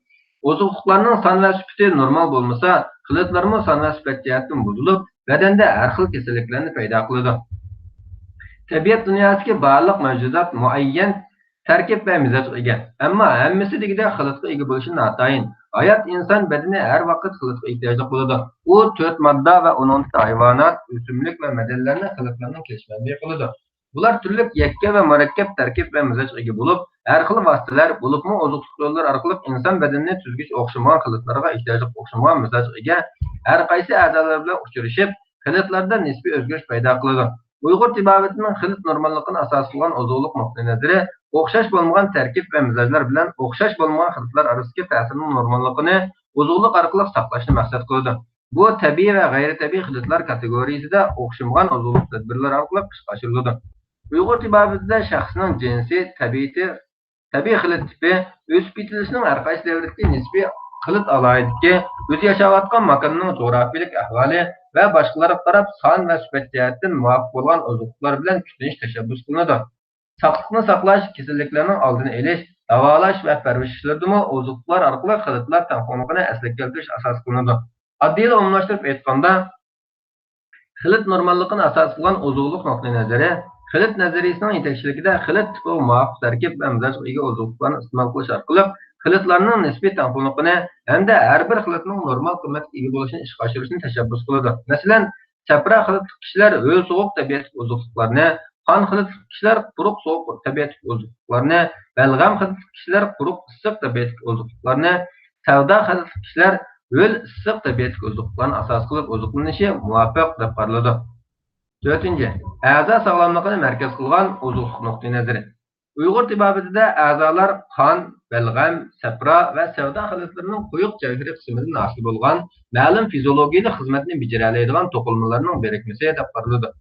ئوزۇقلۇقلارنىڭ سان ۋە سۈپىتى نورمال بولمىسا، خىلىتلارمۇ سان ۋە سۈپەت جەھەتتىن بۇزۇلۇپ، بەدەندە ھەر خىل كېسەللىكلەرنى پەيدا قىلىدۇ. تەبىئەت دۇنياسىدىكى بارلىق مەۋجۇدات مۇئەييەن تەركىب ۋە مىزاجغا ئىگە، ئەمما ھەممىسى دېگۈدەك خىلىتقا ئىگە بولۇشى ناتايىن. ھايات ئىنسان بەدىنى ھەر ۋاقىت خىلىتقا ئېھتىياجلىق بولىدۇ. ئۇ تۆت ماددا ۋە ئۇنىڭدىكى ھايۋانات، ئۆسۈملۈك ۋە مەدەنلەرنى خىلىتلارنىڭ كېلىش مەنبىيى قىلىدۇ. بۇلار تۈرلۈك يەككە ۋە مۇرەككەپ تەركىب ۋە مىزاجغا ئىگە بولۇپ، ھەر خىل ۋاسىتىلەر، بولۇپمۇ ئوزۇقلۇق يوللىرى ئارقىلىق ئىنسان بەدىنىنى تۈزگۈچ ئوخشىمىغان خىلىتلارغا ئېھتىياجلىق ئوخشىمىغان مىزاجغا ئىگە ھەر قايسى ئەزالار بىلەن ئۇچرىشىپ، خىلىتلاردا نىسپىي ئۆزگىرىش پەيدا قىلىدۇ. ئۇيغۇر تېبابىتىنىڭ خىلىت نورماللىقىنى ئاساس قىلغان ئوزۇقلۇق نۇقتىئى نەزىرى ئوخشاش بولمىغان تەركىب ۋە مىزاجلار بىلەن ئوخشاش بولمىغان خىلىتلار ئارىسىدىكى تەسىرنىڭ نورماللىقىنى ئوزۇقلۇق ئارقىلىق ساقلاشنى مەقسەت قىلىدۇ. بۇ تەبىئىي ۋە غەيرىي تەبىئىي خىلىتلار كاتېگورىيىسىدە ئوخشىمىغان ئوزۇقلۇق تەدبىرلىرى ئارقىلىق ئىشقا ئاشۇرۇلىدۇ. ئۇيغۇر تېبابىتىدە شەخسنىڭ جىنسى، تەبىئىتى، تەبىئىي خىلىت تىپى، ئۆسۈپ يېتىلىشىنىڭ ھەر قايسى دەۋردىكى نىسپىي خىلىت ئالاھىدىلىكى، ئۆزى ياشاۋاتقان ماكاننىڭ جۇغراپىيەلىك ئەھۋالى ۋە باشقىلارغا قاراپ سان ۋە سۈپەت جەھەتتىن مۇۋاپىق بولغان ئوزۇقلۇقلار بىلەن كۈتۈنۈش تەشەببۇس قىلىنىدۇ. ساقلىقنى ساقلاش، كېسەللىكلەرنىڭ ئالدىنى ئېلىش، داۋالاش ۋە پەرۋىش ئىشلىرىدىمۇ ئوزۇقلۇقلار ئارقىلىق خىلىتلار تەڭپۇڭلۇقىنى ئەسلىگە كەلتۈرۈش ئاساس قىلىنىدۇ. ئاددىيلا ئومۇملاشتۇرۇپ ئېيتقاندا، خىلىت نورماللىقىنى ئاساس قىلغان ئوزۇقلۇق نۇقتىئى نەزىرى، خىلىت نەزەرىيىسىنىڭ يېتەكچىلىكىدە خىلىت تىپىغا مۇۋاپىق تەركىب ۋە مىزاجغا ئىگە ئوزۇقلۇقلارنى ئىستېمال قىلىش ئارقىلىق خىلىتلارنىڭ نىسپىي تەڭپۇڭلۇقىنى ھەمدە ھەر بىر خىلىتنىڭ نورمال قىممەتكە ئىگە بولۇشىنى ئىشقا ئاشۇرۇشنى تەشەببۇس قىلىدۇ. مەسىلەن، سەپرا خىلىتلىق كىشىلەر ھۆل سوغۇق تەبىئەتلىك ئوزۇقلۇقلارنى، قان خىلىتلىق كىشىلەر قۇرۇق سوغۇق تەبىئەتلىك ئوزۇقلۇقلارنى، بەلغەم خىلىتلىق كىشىلەر قۇرۇق ئىسسىق تەبىئەتلىك ئوزۇقلۇقلارنى، سەۋدا خىلىتلىق كىشىلەر ھۆل ئىسسىق تەبىئەتلىك ئوزۇقلۇقلارنى ئاساس قىلىپ ئوزۇقلىنىشى مۇۋاپىق دەپ قارىلىدۇ. تۆتىنچى، ئەزا ساغلاملىقىنى مەركەز قىلغان ئوزۇقلۇق نۇقتىئى نەزىرى. ئۇيغۇر تېبابىتىدە ئەزالار قان، بەلغەم، سەپرا ۋە سەۋدا خىلىتلىرىنىڭ قويۇق جەۋھىرىي قىسمىدىن ھاسىل بولغان مەلۇم فىزىئولوگىيەلىك خىزمەتنى بېجىرەلەيدىغان توقۇلمىلارنىڭ بىرىكمىسى دەپ قارىلىدۇ.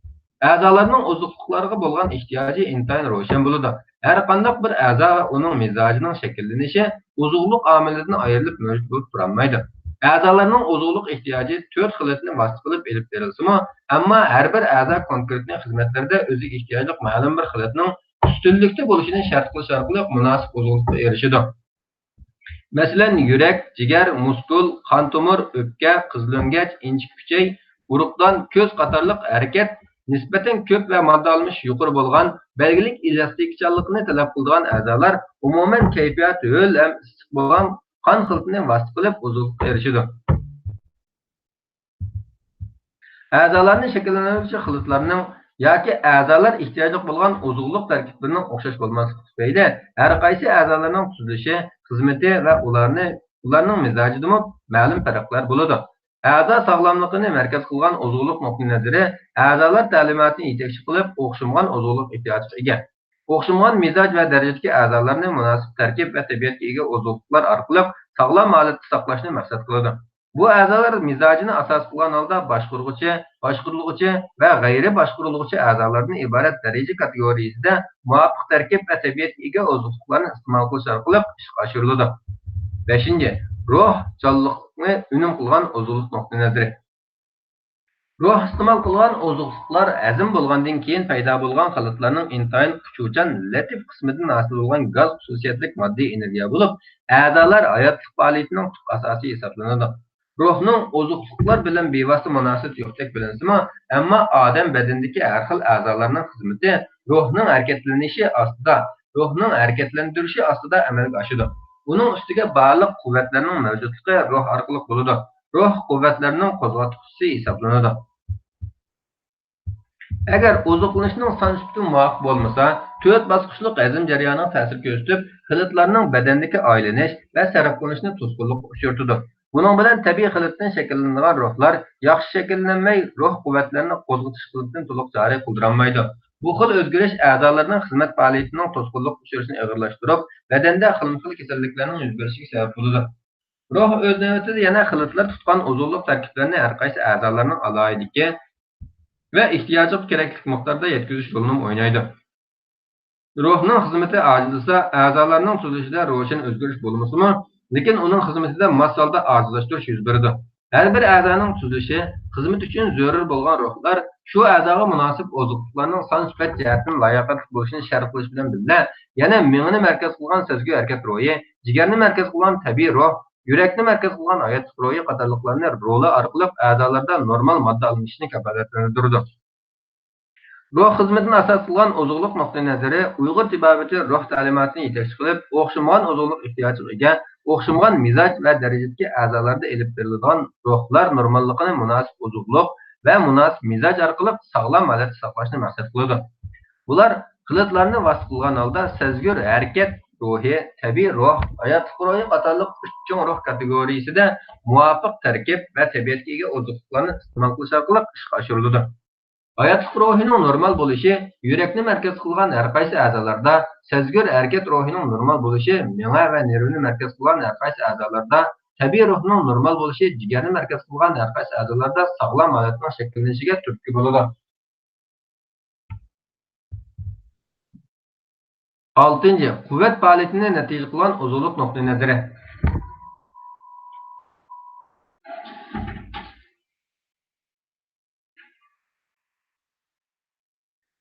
ئەزالارنىڭ ئوزۇقلۇقلارغا بولغان ئېھتىياجى ئىنتايىن روشەن بولىدۇ. ھەر قانداق بىر ئەزا ۋە ئۇنىڭ مىزاجىنىڭ شەكىللىنىشى ئوزۇقلۇق ئامىلىدىن ئايرىلىپ مەۋجۇت بولۇپ تۇرالمايدۇ. ئەزالارنىڭ ئوزۇقلۇق ئېھتىياجى تۆت خىلىتنى ۋاسىتە قىلىپ ئېلىپ بېرىلسىمۇ، ئەمما ھەر بىر ئەزا كونكرېتنى خىزمەتلىرىدە ئۆزىگە ئېھتىياجلىق مەلۇم بىر خىلىتنىڭ ئۈستۈنلۈكتە بولۇشىنى شەرت قىلىش ئارقىلىق مۇناسىپ ئوزۇقلۇققا ئېرىشىدۇ. مەسىلەن، يۈرەك، جىگەر، مۇسكۇل، قان تومۇر، ئۆپكە، قىزىل ئۆڭگەچ، ئىنچىكە ئۈچەي، ئۇرۇقدان، كۆز قاتارلىق ھەرىكەت نىسبەتەن كۆپ ۋە ماددا ئالمىشىش يۇقىرى بولغان، بەلگىلىك ئېلاستىكچانلىقنى تەلەپ قىلىدىغان ئەزالار ئومۇمەن كەيپىياتى ھۆل ھەم ئىسسىق بولغان قان خىلىتىنى ۋاسىتە قىلىپ ئوزۇقلۇققا ئېرىشىدۇ. ئەزالارنى شەكىللەندۈرگۈچى خىلىتلارنىڭ ياكى ئەزالار ئېھتىياجلىق بولغان ئوزۇقلۇق تەركىبلىرىنىڭ ئوخشاش بولماسلىقى تۈپەيلى، ھەر قايسى ئەزالارنىڭ تۈزۈلۈشى، خىزمىتى ۋە ئۇلارنى، ئۇلارنىڭ مىزاجىدىمۇ مەلۇم پەرقلەر بولىدۇ. ئەزا ساغلاملىقىنى مەركەز قىلغان ئوزۇقلۇق نۇقتىئى نەزىرى ئەزالار تەلىماتىنى يېتەكچى قىلىپ، ئوخشىمىغان ئوزۇقلۇق ئېھتىياجىغا ئىگە. ئوخشىمىغان مىزاج ۋە دەرىجىدىكى ئەزالارنى مۇناسىپ تەركىب ۋە تەبىئەتكە ئىگە ئوزۇقلۇقلار ئارقىلىق ساغلام ھالەتتە ساقلاشنى مەقسەت قىلىدۇ. بۇ ئەزالار مىزاجىنى ئاساس قىلغان ھالدا باشقۇرغۇچى، باشقۇرۇلغۇچى ۋە غەيرىي باشقۇرۇلغۇچى ئەزالاردىن ئىبارەت دەرىجە كاتېگورىيىسىدە مۇۋاپىق تەركىب ۋە تەبىئەتكە ئىگە ئوزۇقلۇقلارنى ئىستېمال قىلىش ئارقىلىق ئىشقا ئاشۇرۇلىدۇ. بەشىنچى، روھ جانلىقلىقنى ئۈنۈم قىلغان ئوزۇقلۇق نۇقتىئى نەزىرى. روھ ئىستېمال قىلغان ئوزۇقلۇقلار ھەزىم بولغاندىن كېيىن پەيدا بولغان خىلىتلارنىڭ ئىنتايىن ئۇچۇرچان لەتىپ قىسمىدىن ھاسىل بولغان گاز خۇسۇسىيەتلىك ماددىي ئېنېرگىيە بولۇپ، ئەزالار ھاياتلىق پائالىيىتىنىڭ تۈپ ئاساسى ھېسابلىنىدۇ. روھنىڭ ئوزۇقلۇقلار بىلەن بىۋاسىتە مۇناسىۋىتى يوقتەك بىلىنسىمۇ، ئەمما ئادەم بەدىنىدىكى ھەر خىل ئەزالارنىڭ خىزمىتى، روھنىڭ ھەرىكەتلىنىشى ئاستىدا، روھنىڭ ھەرىكەتلەندۈرۈشى ئاستىدا ئەمەلگە ئاشىدۇ. ئۇنىڭ ئۈستىگە بارلىق قۇۋۋەتلەرنىڭ مەۋجۇتلۇقى روھ ئارقىلىق بولىدۇ. روھ قۇۋۋەتلەرنىڭ قوزغاتقۇچىسى ھېسابلىنىدۇ. ئەگەر ئوزۇقلىنىشنىڭ سان سۈپىتى مۇۋاپىق بولمىسا، تۆت باسقۇچلۇق ھەزىم جەريانىغا تەسىر كۆرسىتىپ، خىلىتلارنىڭ بەدەندىكى ئايلىنىش ۋە سەرپ قىلىنىشنى توسقۇنلۇققا ئۇچرىتىدۇ. بۇنىڭ بىلەن تەبىئىي خىلىتتىن شەكىللىنىدىغان روھلار ياخشى شەكىللەنمەي، روھ قۇۋۋەتلىرىنى قوزغىتىش خىلىتىنى تولۇق جارى قىلدۇرالمايدۇ. بۇ خىل ئۆزگىرىش ئەزالارنىڭ خىزمەت پائالىيىتىنىڭ توسقۇنلۇققا ئۇچرىشىنى ئېغىرلاشتۇرۇپ، بەدەندە خىلمۇخىل كېسەللىكلەرنىڭ يۈز بېرىشىگە سەۋەب بولىدۇ. روھ ئۆز نۆۋىتىدە يەنە خىلىتلار تۇتقان ئوزۇقلۇق تەركىبلىرىنى ھەر قايسى ئەزالارنىڭ ئالاھىدىلىكى ۋە ئېھتىياجىغا كېرەكلىك مىقداردا يەتكۈزۈش رولىنىمۇ ئوينايدۇ. روھنىڭ خىزمىتى ئاجىزلىسا، ئەزالارنىڭ تۈزۈلۈشىدە روشەن ئۆزگىرىش بولمىسىمۇ، لېكىن ئۇنىڭ خىزمىتىدە ماس ھالدا ئاجىزلاشتۇرۇش يۈز بېرىدۇ. ھەر بىر ئەزانىڭ تۈزۈلۈشى، خىزمىتى ئۈچۈن زۆرۈر بولغان روھلار شۇ ئەزاغا مۇناسىپ ئوزۇقلۇقلارنىڭ سان سۈپەت جەھەتتىن لاياقەتلىك بولۇشىنى شەرت قىلىش بىلەن بىللە، يەنە مېڭىنى مەركەز قىلغان سەزگۈ ھەرىكەت روھى، جىگەرنى مەركەز قىلغان تەبىئىي روھ، يۈرەكنى مەركەز قىلغان ھاياتلىق روھى قاتارلىقلارنى رولى ئارقىلىق ئەزالاردا نورمال ماددا ئالمىشىشنى كاپالەتلەندۈرىدۇ. روھ خىزمىتىنى ئاساس قىلغان ئوزۇقلۇق نۇقتىئى نەزىرى ئۇيغۇر تېبابىتى روھ تەلىماتىنى يېتەكچى قىلىپ، ئوخشىمىغان ئوزۇقلۇق ئېھتىياجىغا ئىگە، ئوخشىمىغان مىزاج ۋە دەرىجىدىكى ئەزالاردا ئېلىپ بېرىلىدىغان روھلار نورماللىقىنى مۇناسىپ ئوزۇقلۇق ۋە مۇناسىپ مىزاج ئارقىلىق ساغلام ھالەتتە ساقلاشنى مەقسەت قىلىدۇ. بۇلار خىلىتلارنى ۋاسىتە قىلغان ھالدا سەزگۈر ھەرىكەت روھى، تەبىئىي روھ، ھاياتلىق روھى قاتارلىق ئۈچ چوڭ روھ كاتېگورىيىسىدە مۇۋاپىق تەركىب ۋە تەبىئەتكە ئىگە ئوزۇقلۇقلارنى ئىستېمال قىلىش ئارقىلىق ئىشقا ئاشۇرۇلىدۇ. ھاياتلىق روھىنىڭ نورمال بولۇشى يۈرەكنى مەركەز قىلغان ھەر قايسى ئەزالاردا، سەزگۈر ھەرىكەت روھىنىڭ نورمال بولۇشى مېڭە ۋە نېرۋىنى مەركەز قىلغان ھەر قايسى ئەزالاردا، تەبىئىي روھنىڭ نورمال بولۇشى جىگەرنى مەركەز قىلغان ھەر قايسى ئەزالاردا ساغلام ھالەتنىڭ شەكىللىنىشىگە تۈرتكە بولىدۇ. ئالتىنچى، قۇۋۋەت پائالىيىتىنى نەتىجە قىلغان ئوزۇقلۇق نۇقتىئى نەزىرى.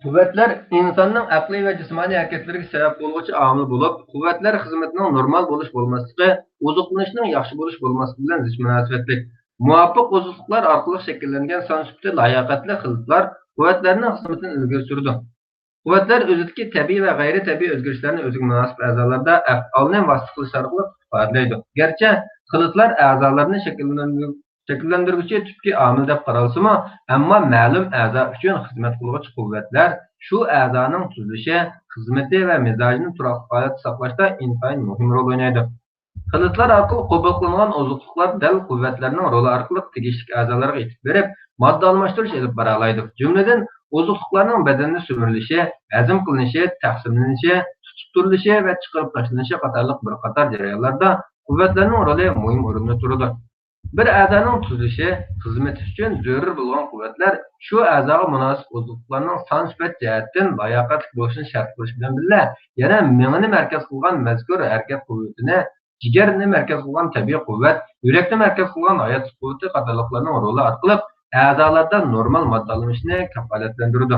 قۇۋۋەتلەر ئىنساننىڭ ئەقلىي ۋە جىسمانىي ھەرىكەتلىرىگە سەۋەب بولغۇچى ئامىل بولۇپ، قۇۋۋەتلەر خىزمىتىنىڭ نورمال بولۇش بولماسلىقى ئوزۇقلىنىشنىڭ ياخشى بولۇش بولماسلىقى بىلەن زىچ مۇناسىۋەتلىك. مۇۋاپىق ئوزۇقلۇقلار ئارقىلىق شەكىللەنگەن سان سۈپىتى لاياقەتلىك خىلىتلار قۇۋۋەتلەرنىڭ خىزمىتىنى ئىلگىرى سۈرىدۇ. قۇۋۋەتلەر ئۆزىدىكى تەبىئىي ۋە غەيرىي تەبىئىي ئۆزگىرىشلەرنى ئۆزىگە مۇناسىپ ئەزالاردا ئەپئالنى ۋاسىتە قىلىش ئارقىلىق ئىپادىلەيدۇ. گەرچە خىلىتلار ئەزالارنى شەكىللەندۈر-، شەكىللەندۈرگۈچى تۈپكى ئامىل دەپ قارالسىمۇ، ئەمما مەلۇم ئەزا ئۈچۈن خىزمەت قىلغۇچى قۇۋۋەتلەر شۇ ئەزانىڭ تۈزۈلۈشى، خىزمىتى ۋە مىزاجىنى تۇراقلىق ھالەتتە ساقلاشتا ئىنتايىن مۇھىم رول ئوينايدۇ. خىلىتلار ئارقىلىق قوبۇل قىلىنغان ئوزۇقلۇقلار دەل قۇۋۋەتلەرنىڭ رولى ئارقىلىق تېگىشلىك ئەزالارغا يېتىپ بېرىپ، ماددا ئالماشتۇرۇش ئېلىپ بارالايدۇ. جۈملىدىن، ئوزۇقلۇقلارنىڭ بەدەندە سۈمۈرۈلۈشى، ھەزىم قىلىنىشى، تەقسىملىنىشى، تۇتۇپ تۇرۇلۇشى ۋە چىقىرىپ تاشلىنىشى قاتارلىق بىر قاتار جەريانلاردا قۇۋۋەتلەرنىڭ رولى مۇھىم ئورۇندا تۇرىدۇ. بىر ئەزانىڭ تۈزۈلۈشى، خىزمىتى ئۈچۈن زۆرۈر بولغان قۇۋۋەتلەر شۇ ئەزاغا مۇناسىپ ئوزۇقلۇقلارنىڭ سان سۈپەت جەھەتتىن لاياقەتلىك بولۇشىنى شەرت قىلىش بىلەن بىللە، يەنە مېڭىنى مەركەز قىلغان مەزكۇر ھەرىكەت قۇۋۋىتىنى، جىگەرنى مەركەز قىلغان تەبىئىي قۇۋۋەت، يۈرەكنى مەركەز قىلغان ھاياتلىق قۇۋۋىتى قاتارلىقلارنىڭ رولى ئارقىلىق ئەزالاردا نورمال ماددا ئالمىشىشنى كاپالەتلەندۈرىدۇ.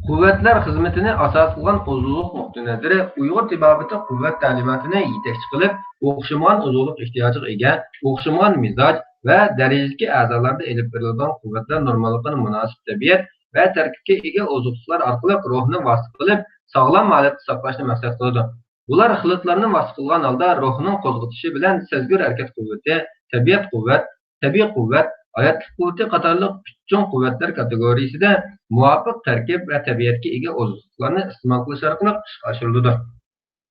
قۇۋۋەتلەر خىزمىتىنى ئاساس قىلغان ئوزۇقلۇق نۇقتىئى نەزىرى ئۇيغۇر تېبابىتى قۇۋۋەت تەلىماتىنى يېتەكچى قىلىپ، ئوخشىمىغان ئوزۇقلۇق ئېھتىياجىغا ئىگە، ئوخشىمىغان مىزاج ۋە دەرىجىدىكى ئەزالاردا ئېلىپ بېرىلىدىغان قۇۋۋەتلەر نورماللىقىنى مۇناسىپ تەبىئەت ۋە تەركىبكە ئىگە ئوزۇقلۇقلار ئارقىلىق روھنى ۋاسىتە قىلىپ، ساغلام ھالەتتە ساقلاشنى مەقسەت قىلىدۇ. بۇلار خىلىتلارنى ۋاسىتە قىلغان ھالدا روھنىڭ قوزغىتىشى بىلەن سەزگۈر ھەرىكەت قۇۋۋىتى، تەبىئەت قۇۋۋەت، تەبىئىي قۇۋۋەت، ھاياتلىق قۇۋۋىتى قاتارلىق ئۈچ چوڭ قۇۋۋەتلەر كاتېگورىيىسىدە مۇۋاپىق تەركىب ۋە تەبىئەتكە ئىگە ئوزۇقلۇقلارنى ئىستېمال قىلىش ئارقىلىق ئىشقا ئاشۇرۇلىدۇ.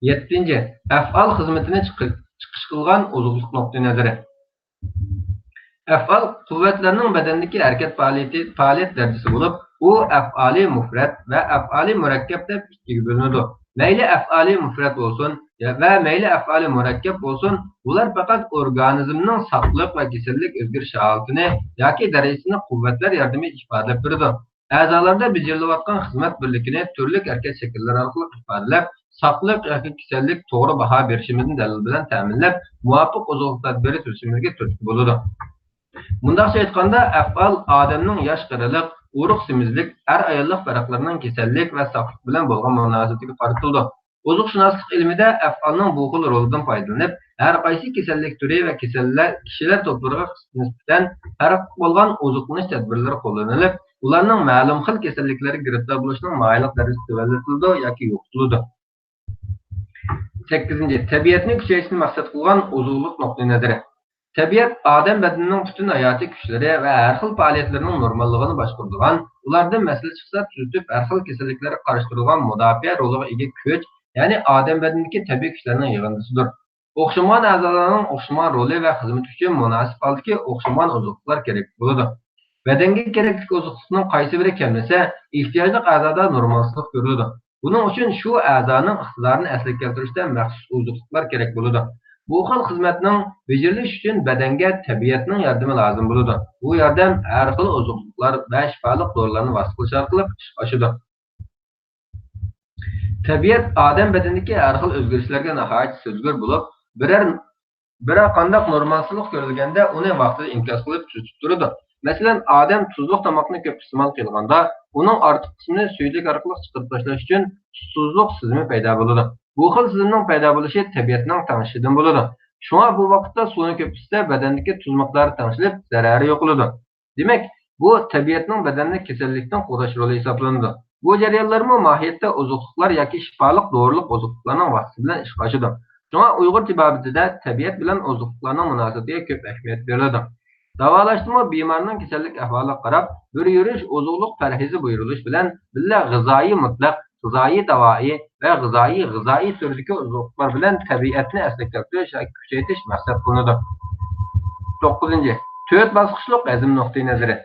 يەتتىنچى، ئەپئال خىزمىتىنى چىقىش قىلغان ئوزۇقلۇق نۇقتىئى نەزىرى. ئەپئال قۇۋۋەتلەرنىڭ بەدەندىكى ھەرىكەت پائالىيىتى، پائالىيەت دەرىجىسى بولۇپ، ئۇ ئەپئالىي مۇپرەت ۋە ئەپئالىي مۇرەككەپ دەپ ئىككىگە بۆلۈنىدۇ. مەيلى ئەپئالىي مۇپرەت بولسۇن ۋە مەيلى ئەپئالىي مۇرەككەپ بولسۇن، بۇلار پەقەت ئورگانىزمنىڭ ساقلىق ۋە كېسەللىك ئۆزگىرىش ھالىتىنى ياكى دەرىجىسىنى قۇۋۋەتلەر ياردىمىدە ئىپادىلەپ بېرىدۇ. ئەزالاردا بېجىرىلىۋاتقان خىزمەت بىرلىكىنى تۈرلۈك ھەرىكەت شەكىللىرى ئارقىلىق ئىپادىلەپ، ساقلىق ياكى كېسەللىك توغرا باھا بېرىشىمىزنى دەلىل بىلەن تەمىنلەپ، مۇۋاپىق ئوزۇقلۇق تەدبىرى تۈزۈشىمىزگە تۈرتكە بولىدۇ. مۇنداقچە ئېيتقاندا، ئەپئال ئادەمنىڭ ياش-قېرىلىق، ئۇرۇق-سېمىزلىك، ئەر-ئاياللىق پەرقلىرىنىڭ كېسەللىك ۋە ساقلىق بىلەن بولغان مۇناسىۋىتىگە قارىتىلىدۇ. ئوزۇقشۇناسلىق ئىلمىدە ئەپئالنىڭ بۇ خىل رولىدىن پايدىلىنىپ، ھەر قايسى كېسەللىك تۈرى ۋە كېسەللەر، كىشىلەر توپلىرىغا نىسبەتەن پەرقلىق بولغان ئوزۇقلىنىش تەدبىرلىرى قوللىنىلىپ، ئۇلارنىڭ مەلۇم خىل كېسەللىكلەرگە گىرىپتار بولۇشىنىڭ ماھىيلىق دەرىجىسى تۆۋەنلىتىلىدۇ ياكى يوقىتىلىدۇ. سەككىزىنچى، تەبىئەتنى كۈچەيتىشنى مەقسەت قىلغان ئوزۇقلۇق نۇقتىئىنەزىرى. تەبىئەت ئادەم بەدىنىنىڭ پۈتۈن ھاياتىي كۈچلىرى ۋە ھەر خىل پائالىيەتلىرىنىڭ نورماللىقىنى باشقۇرىدىغان، ئۇلاردىن مەسىلە چىقسا تۈزىتىپ، ھەر خىل كېسەللىكلەرگە قارشى تۇرىدىغان مۇداپىئە رولىغا ئىگە كۈچ، يەنى ئادەم بەدىنىدىكى تەبىئىي كۈچلەرنىڭ يىغىندىسىدۇر. ئوخشىمىغان ئەزالارنىڭ ئوخشىمىغان رولى ۋە خىزمىتى ئۈچۈن مۇناسىپ ھالدىكى ئوخشىمىغان ئوزۇقلۇقلار كېرەك بولىدۇ. بەدەنگە كېرەكلىك ئوزۇقلۇقنىڭ قايسى بىرى كەملىسە، ئېھتىياجلىق ئەزادا نورمالسىزلىق كۆرۈلىدۇ. بۇنىڭ ئۈچۈن شۇ ئەزانىڭ ئىقتىدارىنى ئەسلىگە كەلتۈرۈشتە مەخسۇس ئوزۇقلۇقلار كېرەك بولىدۇ. بۇ خىل خىزمەتنىڭ بېجىرىلىشى ئۈچۈن بەدەنگە تەبىئەتنىڭ ياردىمى لازىم بولىدۇ. بۇ ياردەم ھەر خىل ئوزۇقلۇقلار ۋە شىپالىق دورىلارنى ۋاسىتە قىلىش ئارقىلىق ئىشقا ئاشىدۇ. تەبىئەت ئادەم بەدىنىدىكى ھەر خىل ئۆزگىرىشلەرگە ناھايىتى سەزگۈر بولۇپ، بىرەر، بىرەر قانداق نورمالسىزلىق كۆرۈلگەندە ئۇنى ۋاقتىدا ئىنكاس قىلىپ تۈزىتىپ تۇرىدۇ. مەسىلەن، ئادەم تۇزلۇق تاماقنى كۆپ ئىستېمال قىلغاندا، ئۇنىڭ ئارتۇق قىسمىنى سۈيدۈك ئارقىلىق چىقىرىپ تاشلاش ئۈچۈن تۇزسىزلىق سېزىمى پەيدا بولىدۇ. بۇ خىل سېزىمنىڭ پەيدا بولۇشى تەبىئەتنىڭ تەڭشىشىدىن بولىدۇ. شۇڭا بۇ ۋاقىتتا سۇنى كۆپ ئىچسە، بەدەندىكى تۇز مىقدارى تەڭشىلىپ، زەرەرى يوقىلىدۇ. دېمەك، بۇ تەبىئەتنىڭ بەدەننى كېسەللىكتىن قوغداش رولى ھېسابلىنىدۇ. بۇ جەريانلارمۇ ماھىيەتتە ئوزۇقلۇقلار ياكى شىپالىق دورىلىق ئوزۇقلۇقلارنىڭ ۋاسىتىسى بىلەن ئىشقا ئاشىدۇ. شۇڭا ئۇيغۇر تېبابىتىدە تەبىئەت بىلەن ئوزۇقلۇقلارنىڭ مۇناسىۋىتىگە كۆپ ئەھمىيەت بېرىلىدۇ. داۋالاشتىمۇ بىمارنىڭ كېسەللىك ئەھۋالىغا قاراپ، بىر يۈرۈش ئوزۇقلۇق پەرھىزى بۇيرۇلۇش بىلەن بىللە غىزائىي مۇتلەق، غىزائىي داۋائىي ۋە غىزائىي، غىزائىي تۈردىكى ئوزۇقلۇقلار بىلەن تەبىئەتنى ئەسلىگە كەلتۈرۈش ياكى كۈچەيتىش مەقسەت قىلىنىدۇ. توققۇزىنچى، تۆت باسقۇچلۇق ھەزىم نۇقتىئى نەزىرى.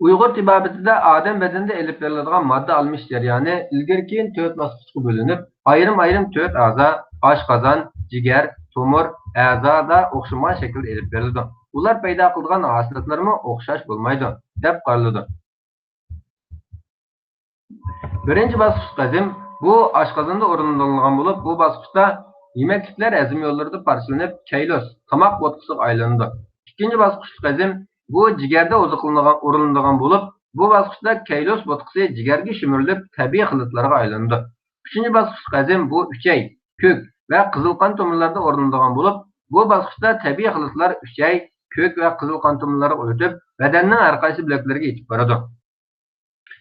ئۇيغۇر تېبابىتىدە ئادەم بەدىنىدە ئېلىپ بېرىلىدىغان ماددا ئالمىشىش جەريانى ئىلگىرى كېيىن تۆت باسقۇچقا بۆلۈنۈپ، ئايرىم-ئايرىم تۆت ئەزا، ئاشقازان، جىگەر، تومۇر، ئەزادا ئوخشىمىغان شەكىلدە ئېلىپ بېرىلىدۇ. ئۇلار پەيدا قىلىدىغان ھاسىلاتلارمۇ ئوخشاش بولمايدۇ، دەپ قارىلىدۇ. بىرىنچى باسقۇچلۇق ھەزىم، بۇ ئاشقازاندا ئورۇندىلىدىغان بولۇپ، بۇ باسقۇچتا يېمەكلىكلەر ھەزىم يوللىرىدا پارچىلىنىپ، كەيلۇس، تاماق بوتقىسىغا ئايلىنىدۇ. ئىككىنچى باسقۇچلۇق ھەزىم، بۇ جىگەردە ئوزۇقلىنىدىغان، ئورۇنلىنىدىغان بولۇپ، بۇ باسقۇچتا كەيلۇس بوتقىسى جىگەرگە شۈمۈرۈلۈپ، تەبىئىي خىلىتلارغا ئايلىنىدۇ. ئۈچىنچى باسقۇچلۇق ھەزىم، بۇ ئۈچەي، كۆك ۋە قىزىل قان تومۇرلىرىدا ئورۇنلىنىدىغان بولۇپ، بۇ باسقۇچتا تەبىئىي خىلىتلار ئۈچەي، كۆك ۋە قىزىل قان تومۇرلىرىغا ئۆتۈپ، بەدەننىڭ ھەر قايسى بۆلەكلىرىگە يېتىپ بارىدۇ.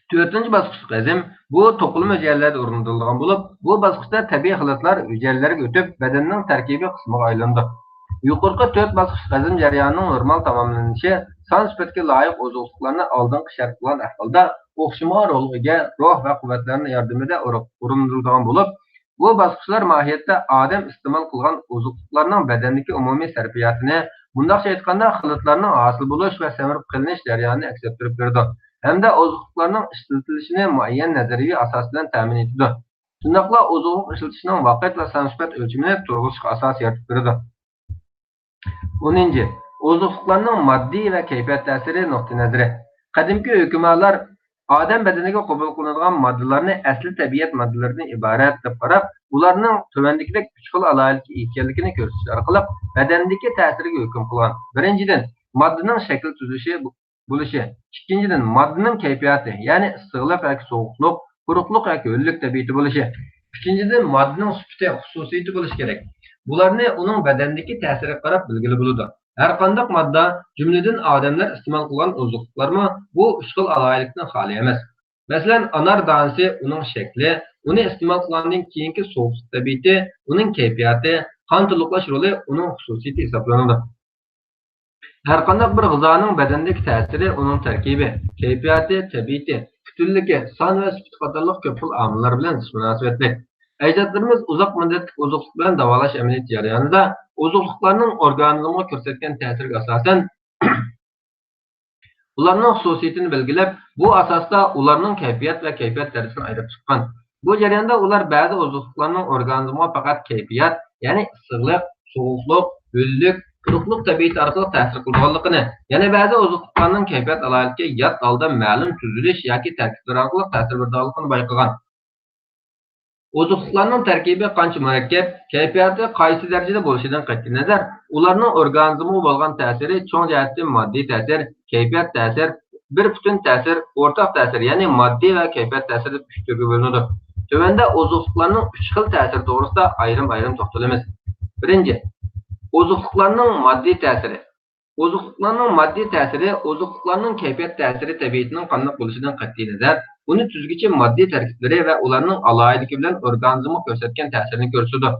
تۆتىنچى باسقۇچلۇق ھەزىم، بۇ توقۇلما ھۈجەيرىلەردە ئورۇندىلىدىغان بولۇپ، بۇ باسقۇچتا تەبىئىي خىلىتلار ھۈجەيرىلەرگە ئۆتۈپ، بەدەننىڭ تەركىبىي قىسمىغا ئايلىنىدۇ. يۇقىرىقى تۆت باسقۇچلۇق ھەزىم جەريانىنىڭ نورمال تاماملىنىشى سان سۈپەتكە لايىق ئوزۇقلۇقلارنى ئالدىنقى شەرت قىلغان ئەھۋالدا ئوخشىمىغان رولغا ئىگە روھ ۋە قۇۋۋەتلەرنىڭ ياردىمىدە ئورۇ-، ئورۇندىلىدىغان بولۇپ، بۇ باسقۇچلار ماھىيەتتە ئادەم ئىستېمال قىلغان ئوزۇقلۇقلارنىڭ بەدەندىكى ئومۇمىي سەرپىياتىنى، مۇنداقچە ئېيتقاندا، خىلىتلارنىڭ ھاسىل بولۇش ۋە سەمرىپ قېلىنىش جەريانىنى ئەكس ئەتتۈرۈپ بېرىدۇ ھەمدە ئوزۇقلۇقلارنىڭ ئىشلىتىلىشىنى مۇئەييەن نەزەرىيىۋى ئاساس بىلەن تەمىن ئېتىدۇ. شۇنداقلا ئوزۇقلۇق ئىشلىتىشنىڭ ۋاقىت ۋە سان سۈپەت ئۆلچىمىنى تۇرغۇزۇشقا ئاساس يارىتىپ بېرىدۇ. ئونىنچى، ئوزۇقلۇقلارنىڭ ماددىي ۋە كەيپىيات تەسىرى نۇقتىئىنەزىرى. قەدىمكى ھۆكۈمالار ئادەم بەدىنىگە قوبۇل قىلىنىدىغان ماددىلارنى ئەسلى تەبىئەت ماددىلىرىدىن ئىبارەت دەپ قاراپ، ئۇلارنىڭ تۆۋەندىكىدەك ئۈچ خىل ئالاھىدىلىككە ئىگە ئىكەنلىكىنى كۆرسىتىش ئارقىلىق بەدەندىكى تەسىرىگە ھۆكۈم قىلغان. بىرىنچىدىن، ماددىنىڭ شەكىل تۈزۈلۈشى بولۇشى. ئىككىنچىدىن، ماددىنىڭ كەيپىياتى، يەنى ئىسسىقلىق ياكى سوغۇقلۇق، قۇرۇقلۇق ياكى ھۆللۈك تەبىئىتى بولۇشى. ئۈچىنچىدىن، ماددىنىڭ سۈپىتى، خۇسۇسىيىتى بولۇشى كېرەك. بۇلارنى ئۇنىڭ بەدەندىكى تەسىرىگە قاراپ بىلگىلى بولىدۇ. ھەرقانداق ماددا، جۈملىدىن ئادەملەر ئىستېمال قىلغان ئوزۇقلۇقلارمۇ بۇ ئۈچ خىل ئالاھىدىلىكتىن خالىي ئەمەس. مەسىلەن، ئانار دانىسى، ئۇنىڭ شەكلى، ئۇنى ئىستېمال قىلغاندىن كېيىنكى سوغۇقلۇق تەبىئىتى، ئۇنىڭ كەيپىياتى، قان تولۇقلاش رولى ئۇنىڭ خۇسۇسىيىتى ھېسابلىنىدۇ. ھەرقانداق بىر غىزانىڭ بەدەندىكى تەسىرى ئۇنىڭ تەركىبى، كەيپىياتى، تەبىئىتى، پۈتۈنلۈكى، سان ۋە سۈپىتى قاتارلىق كۆپ خىل ئامىللار بىلەن زىچ مۇناسىۋەتلىك. ئەجدادلىرىمىز ئۇزاق مۇددەتلىك ئوزۇقلۇق بىلەن داۋالاش ئەمەلىيىتى جەريانىدا ئوزۇقلۇقلارنىڭ ئورگانىزمغا كۆرسەتكەن تەسىرىگە ئاساسەن، ئۇلارنىڭ خۇسۇسىيىتىنى بەلگىلەپ، بۇ ئاساستا ئۇلارنىڭ كەيپىيات ۋە كەيپىيات دەرىجىسىنى ئايرىپ چىققان. بۇ جەرياندا ئۇلار بەزى ئوزۇقلۇقلارنىڭ ئورگانىزمغا پەقەت كەيپىيات، يەنى ئىسسىقلىق، سوغۇقلۇق، ھۆللۈك، قۇرۇقلۇق تەبىئىتى ئارقىلىق تەسىر قىلىدىغانلىقىنى، يەنە بەزى ئوزۇقلۇقلارنىڭ كەيپىيات ئالاھىدىلىكى يات ھالدا مەلۇم تۈزۈلۈش ياكى تەركىبلىرى ئارقىلىق تەسىر بېرىدىغانلىقىنى بايقىغان. ئوزۇقلۇقلارنىڭ تەركىبى قانچە مۇرەككەپ، كەيپىياتى قايسى دەرىجىدە بولۇشىدىن قەتئىينەزەر، ئۇلارنىڭ ئورگانىزمغا بولغان تەسىرى چوڭ جەھەتتىن ماددىي تەسىر، كەيپىيات تەسىر، بىر پۈتۈن تەسىر، ئورتاق تەسىر، يەنى ماددىي ۋە كەيپىيات تەسىرى دەپ ئۈچ تۈرگە بۆلۈنىدۇ. تۆۋەندە ئوزۇقلۇقلارنىڭ ئۈچ خىل تەسىرى توغرىسىدا ئايرىم-ئايرىم توختىلىمىز. بىرىنچى، ئوزۇقلۇقلارنىڭ ماددىي تەسىرى. ئوزۇقلۇقلارنىڭ ماددىي تەسىرى ئوزۇقلۇقلارنىڭ كەيپىيات تەسىرى تەبىئىتىنىڭ قانداق بولۇشىدىن قەتئىينەزەر، ئۇنى تۈزگۈچى ماددىي تەركىبلىرى ۋە ئۇلارنىڭ ئالاھىدىلىكى بىلەن ئورگانىزمغا كۆرسەتكەن تەسىرىنى كۆرسىتىدۇ.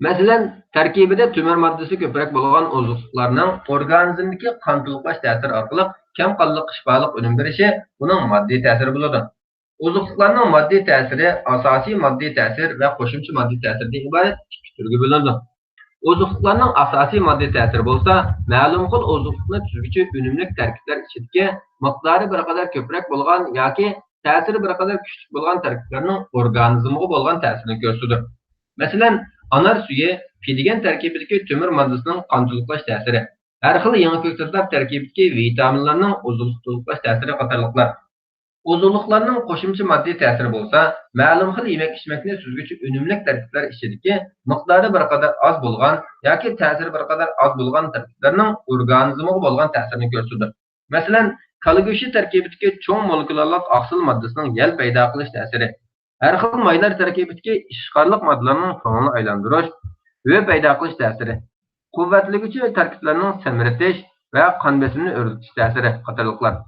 مەسىلەن، تەركىبىدە تۆمۈر ماددىسى كۆپرەك بولغان ئوزۇقلۇقلارنىڭ ئورگانىزمدىكى قان تولۇقلاش تەسىرى ئارقىلىق كەم قانلىق شىپالىق ئۈنۈم بېرىشى ئۇنىڭ ماددىي تەسىرى بولىدۇ. ئوزۇقلۇقلارنىڭ ماددىي تەسىرى ئاساسىي ماددىي تەسىر ۋە قوشۇمچە ماددىي تەسىردىن ئىبارەت ئىككى تۈرگە بۆلۈنىدۇ. ئوزۇقلۇقلارنىڭ ئاساسىي ماددىي تەسىرى بولسا، مەلۇم خىل ئوزۇقلۇقنى تۈزگۈچى ئۈنۈملۈك تەركىبلەر ئىچىدىكى مىقدارى بىر قەدەر كۆپرەك بولغان ياكى تەسىرى بىر قەدەر كۈچلۈك بولغان تەركىبلەرنىڭ ئورگانىزمغا بولغان تەسىرىنى كۆرسىتىدۇ. مەسىلەن، ئانار سۈيى، پىدىگەن تەركىبىدىكى تۆمۈر ماددىسىنىڭ قان تولۇقلاش تەسىرى، ھەر خىل يېڭى كۆكتاتلار تەركىبىدىكى ۋىتامىنلارنىڭ ئوزۇقلۇق تولۇقلاش تەسىرى قاتارلىقلار. ئوزۇقلۇقلارنىڭ قوشۇمچە ماددىي تەسىرى بولسا، مەلۇم خىل يېمەك-ئىچمەكنى سۈزگۈچى ئۈنۈملۈك تەركىبلەر ئىچىدىكى مىقدارى بىر قەدەر ئاز بولغان ياكى تەسىرى بىر قەدەر ئاز بولغان تەركىبلەرنىڭ ئورگانىزمغا بولغان تەسىرىنى كۆرسىتىدۇ. مەسىلەن، كالا گۆشى تەركىبىدىكى چوڭ مولېكۇلاللىق ئاقسىل ماددىسىنىڭ يەل پەيدا قىلىش تەسىرى، ھەر خىل مايلار تەركىبىدىكى ئىشقارلىق ماددىلارنىڭ كۆڭۈلنى ئايلاندۇرۇش، ھۆ پەيدا قىلىش تەسىرى، قۇۋۋەتلىگۈچى تەركىبلەرنىڭ سەمرىتىش ۋە قان بېسىمىنى ئۆرلىتىش تەسىرى قاتارلىقلار.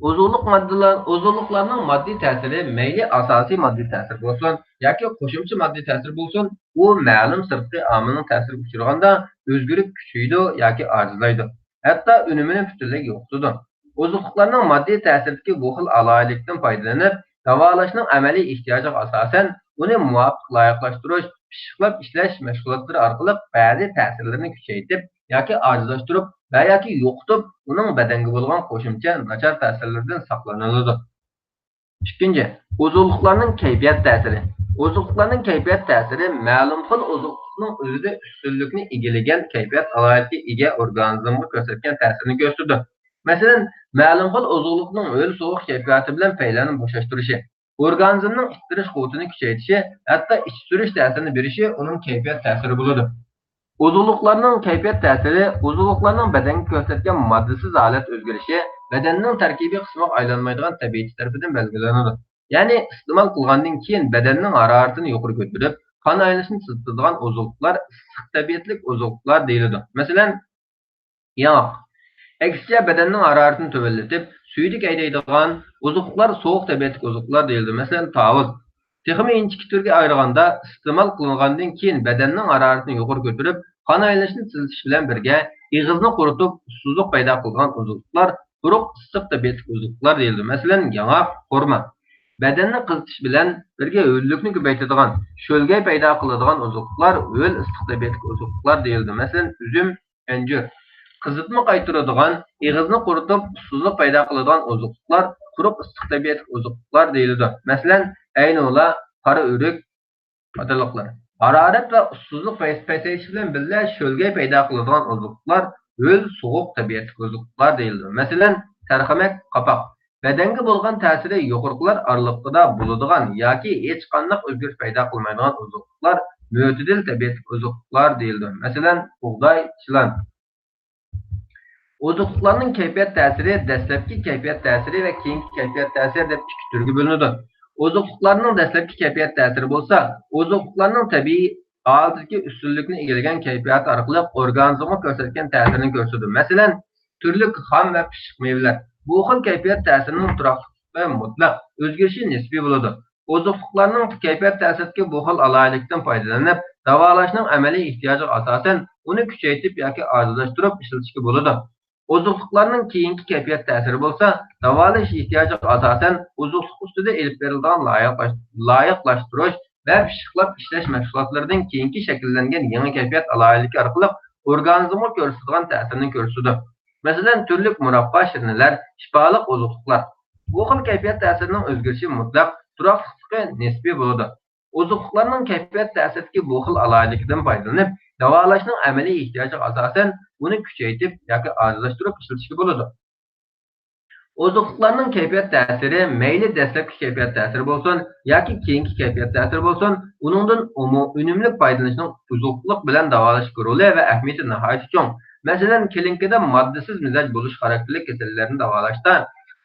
ئوزۇقلۇق ماددىلار، ئوزۇقلۇقلارنىڭ ماددىي تەسىرى مەيلى ئاساسىي ماددىي تەسىر بولسۇن ياكى قوشۇمچە ماددىي تەسىر بولسۇن، ئۇ مەلۇم سىرتقى ئامىلنىڭ تەسىرىگە ئۇچرىغاندا ئۆزگىرىپ كۈچىيىدۇ ياكى ئاجىزلايدۇ، ھەتتا ئۈنۈمىنى پۈتۈنلەي يوقىتىدۇ. ئوزۇقلۇقلارنىڭ ماددىي تەسىرىدىكى بۇ خىل ئالاھىدىلىكتىن پايدىلىنىپ، داۋالاشنىڭ ئەمەلىي ئېھتىياجىغا ئاساسەن، ئۇنى مۇۋاپىق لايىقلاشتۇرۇش، پىششىقلاپ ئىشلەش مەشغۇلاتلىرى ئارقىلىق بەزى تەسىرلىرىنى كۈچەيتىپ ياكى ئاجىزلاشتۇرۇپ ۋە ياكى يوقىتىپ، ئۇنىڭ بەدەنگە بولغان قوشۇمچە ناچار تەسىرلىرىدىن ساقلىنىلىدۇ. ئىككىنچى، ئوزۇقلۇقلارنىڭ كەيپىيات تەسىرى. ئوزۇقلۇقلارنىڭ كەيپىيات تەسىرى مەلۇم خىل ئوزۇقلۇقنىڭ ئۆزىدە ئۈستۈنلۈكنى ئىگىلىگەن كەيپىيات ئالاھىدىلىكىگە ئىگە ئورگانىزمغا كۆرسەتكەن تەسىرىنى كۆرسىتىدۇ. مەسىلەن، مەلۇم خىل ئوزۇقلۇقنىڭ ھۆل سوغۇق كەيپىياتى بىلەن پەيلەرنى بوشاشتۇرۇشى، ئورگانىزمنىڭ ئىتتىرىش قۇۋۋىتىنى كۈچەيتىشى، ھەتتا ئىچى سۈرۈش تەسىرىنى بېرىشى ئۇنىڭ كەيپىيات تەسىرى بولىدۇ. ئوزۇقلۇقلارنىڭ كەيپىيات تەسىرى ئوزۇقلۇقلارنىڭ بەدەنگە كۆرسەتكەن ماددىسىز ھالەت ئۆزگىرىشى، بەدەننىڭ تەركىبىي قىسمىغا ئايلانمايدىغان تەبىئىتى تەرىپىدىن بەلگىلىنىدۇ. يەنى ئىستېمال قىلغاندىن كېيىن بەدەننىڭ ھارارىتىنى يۇقىرى كۆتۈرۈپ، قان ئايلىنىشنى تېزلىتىدىغان ئوزۇقلۇقلار ئىسسىق تەبىئەتلىك ئوزۇقلۇقلار دېيىلىدۇ. مەسىلەن، ياڭاق. ئەكسىچە، بەدەننىڭ ھارارىتىنى تۆۋەنلىتىپ، سۈيدۈك ھەيدەيدىغان ئوزۇقلۇقلار سوغۇق تەبىئەتلىك ئوزۇقلۇقلار دېيىلىدۇ. مەسىلەن، تاۋۇز. تېخىمۇ ئىنچىكە تۈرگە ئايرىغاندا، ئىستېمال قىلىنغاندىن كېيىن بەدەننىڭ ھارارىتىنى يۇقىرى كۆتۈرۈپ، قان ئايلىنىشنى تېزلىتىش بىلەن بىرگە، ئېغىزنى قۇرۇتۇپ، ئۇسسۇزلۇق پەيدا قىلىدىغان ئوزۇقلۇقلار قۇرۇق ئىسسىق تەبىئەتلىك ئوزۇقلۇقلار دېيىلىدۇ. مەسىلەن، ياڭاق، خورما. بەدەننى قىزىتىش بىلەن بىرگە ھۆللۈكنى كۆپەيتىدىغان، شۆلگەي پەيدا قىلىدىغان ئوزۇقلۇقلار ھۆل ئىسسىق تەبىئەتلىك ئوزۇقلۇقلار دېيىلىدۇ. مەسىلەن، ئۈزۈم، ئەنجۈر. قىزىتما قايتۇرىدىغان، ئېغىزنى قۇرۇتۇپ، ئۇسسۇزلۇق پەيدا قىلىدىغان ئوزۇقلۇقلار قۇرۇق ئىسسىق تەبىئەتلىك ئوزۇقلۇقلار دېيىلىدۇ. مەسىلەن، ئەينۇلا، قارا ئۆرۈك قاتارلىقلار. ھارارەت ۋە ئۇسسۇزلۇق پەس-، پەسەيتىشى بىلەن بىللە شۆلگەي پەيدا قىلىدىغان ئوزۇقلۇقلار ھۆل، سوغۇق تەبىئەتلىك ئوزۇقلۇقلار دېيىلىدۇ. مەسىلەن، تەرخەمەك، قاپاق. بەدەنگە بولغان تەسىرى يۇقىرىقىلار ئارىلىقىدا بولىدىغان ياكى ھېچقانداق ئۆزگىرىش پەيدا قىلمايدىغان ئوزۇقلۇقلار مۆتىدىل تەبىئەتلىك ئوزۇقلۇقلار دېيىلىدۇ. مەسىلەن، بۇغداي، چىلان. ئوزۇقلۇقلارنىڭ كەيپىيات تەسىرى دەسلەپكى كەيپىيات تەسىرى ۋە كېيىنكى كەيپىيات تەسىرى دەپ ئىككى تۈرگە بۆلۈنىدۇ. ئوزۇقلۇقلارنىڭ دەسلەپكى كەيپىيات تەسىرى بولسا، ئوزۇقلۇقلارنىڭ تەبىئىي ھالىتىدىكى ئۈستۈنلۈكنى ئىگىلىگەن كەيپىياتى ئارقىلىق ئورگانىزمغا كۆرسەتكەن تەسىرىنى كۆرسىتىدۇ. مەسىلەن، تۈرلۈك خام ۋە پىششىق مېۋىلەر. بۇ خىل كەيپىيات تەسىرىنىڭ تۇراقلىقلىقى مۇتلەق، ئۆزگىرىشى نىسپىي بولىدۇ. ئوزۇقلۇقلارنىڭ كەيپىيات تەسىرىدىكى بۇ خىل ئالاھىدىلىكتىن پايدىلىنىپ، داۋالاشنىڭ ئەمەلىي ئېھتىياجىغا ئاساسەن، ئۇنى كۈچەيتىپ ياكى ئاجىزلاشتۇرۇپ ئىشلىتىشكە بولىدۇ. ئوزۇقلۇقلارنىڭ كېيىنكى كەيپىيات تەسىرى بولسا، داۋالاش ئېھتىياجىغا ئاساسەن، ئوزۇقلۇق ئۈستىدە ئېلىپ بېرىلىدىغان لايىقلاش-، لايىقلاشتۇرۇش ۋە پىششىقلاپ ئىشلەش مەشغۇلاتلىرىدىن كېيىنكى شەكىللەنگەن يېڭى كەيپىيات ئالاھىدىلىكى ئارقىلىق ئورگانىزمغا كۆرسىتىدىغان تەسىرىنى كۆرسىتىدۇ. مەسىلەن، تۈرلۈك مۇراببا، شىرنىلەر، شىپالىق ئوزۇقلۇقلار. بۇ خىل كەيپىيات تەسىرىنىڭ ئۆزگىرىشى مۇتلەق، تۇراقلىقلىقى نىسپىي بولىدۇ. ئوزۇقلۇقلارنىڭ كەيپىيات تەسىرىدىكى بۇ خىل ئالاھىدىلىكىدىن پايدىلىنىپ، داۋالاشنىڭ ئەمەلىي ئېھتىياجىغا ئاساسەن، ئۇنى كۈچەيتىپ ياكى ئاجىزلاشتۇرۇپ ئىشلىتىشكە بولىدۇ. ئوزۇقلۇقلارنىڭ كەيپىيات تەسىرى، مەيلى دەسلەپكى كەيپىيات تەسىرى بولسۇن ياكى كېيىنكى كەيپىيات تەسىرى بولسۇن، ئۇنىڭدىن ئومۇ-، ئۈنۈملۈك پايدىلىنىشنىڭ ئوزۇقلۇق بىلەن داۋالاشتىكى رولى ۋە ئەھمىيىتى ناھايىتى چوڭ. مەسىلەن، كلىنىكىدا ماددىسىز مىزاج بولۇش خاراكتېرلىك كېسەللەرنى داۋالاشتا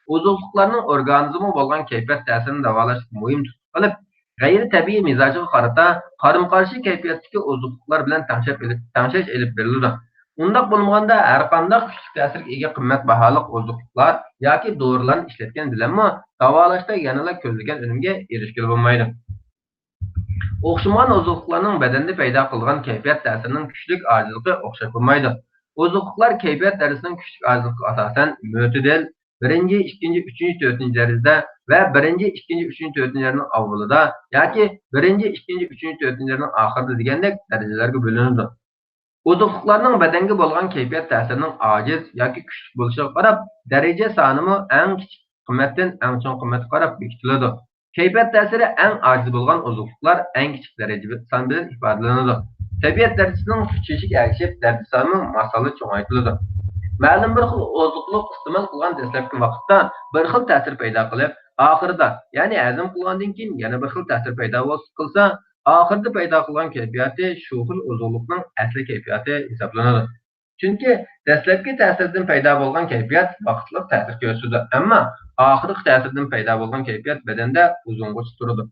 ئوزۇقلۇقلارنىڭ ئورگانىزمغا بولغان كەيپىيات تەسىرىنى داۋالاشتىكى مۇھىم تۇتقا قىلىپ، غەيرىي تەبىئىي مىزاجغا قارىتا قارىمۇ قارشى كەيپىياتتىكى ئوزۇقلۇقلار بىلەن تەڭشەپ ئېلىپ، تەڭشەش ئېلىپ بېرىلىدۇ. ئۇنداق بولمىغاندا، ھەرقانداق كۈچلۈك تەسىرگە ئىگە قىممەت باھالىق ئوزۇقلۇقلار ياكى دورىلارنى ئىشلەتكەن بىلەنمۇ داۋالاشتا يەنىلا كۆزلىگەن ئۈنۈمگە ئېرىشكىلى بولمايدۇ. ئوخشىمىغان ئوزۇقلۇقلارنىڭ بەدەندە پەيدا قىلىدىغان كەيپىيات تەسىرىنىڭ كۈچلۈك ئاجىزلىقى ئوخشاش بولمايدۇ. ئوزۇقلۇقلار كەيپىيات دەرىجىسىنىڭ كۈچلۈك ئاجىزلىقىغا ئاساسەن مۆتىدىل، بىرىنچى، ئىككىنچى، ئۈچىنچى، تۆتىنچى دەرىجىدە ۋە بىرىنچى، ئىككىنچى، ئۈچىنچى، تۆتىنچى دەرىجىنىڭ ئاۋۋىلىدا ياكى بىرىنچى، ئىككىنچى، ئۈچىنچى، تۆتىنچى دەرىجىنىڭ ئاخىرىدا دېگەندەك دەرىجىلەرگە بۆلۈنىدۇ. ئوزۇقلۇقلارنىڭ بەدەنگە بولغان كەيپىيات تەسىرىنىڭ ئاجىز ياكى كۈچلۈك بولۇشىغا قاراپ، دەرىجە سانىمۇ ئەڭ كىچىك قىممەتتىن ئەڭ چوڭ قىممەتكە قاراپ بېكىتىلىدۇ. كەيپىيات تەسىرى ئەڭ ئاجىز بولغان ئوزۇقلۇقلار ئەڭ كىچىك دەرىجە سان بىلەن ئىپادىلىنىدۇ. تەبىئەت دەرىجىسىنىڭ سۈت چېشىگە ئەگىشىپ، دەرىجە سانىمۇ ماس ھالدا چوڭايتىلىدۇ. مەلۇم بىر خىل ئوزۇقلۇق ئىستېمال قىلغان دەسلەپكى ۋاقىتتا بىر خىل تەسىر پەيدا قىلىپ، ئاخىرىدا، يەنى ھەزىم قىلغاندىن كېيىن يەنە بىر خىل تەسىر پەيدا بولسا، قىلسا، ئاخىرىدا پەيدا قىلغان كەيپىياتى شۇ خىل ئوزۇقلۇقنىڭ ئەسلى كەيپىياتى ھېسابلىنىدۇ. چۈنكى دەسلەپكى تەسىردىن پەيدا بولغان كەيپىيات ۋاقىتلىق تەسىر كۆرسىتىدۇ، ئەمما ئاخىرقى تەسىردىن پەيدا بولغان كەيپىيات بەدەندە ئۇزۇنغىچە تۇرىدۇ.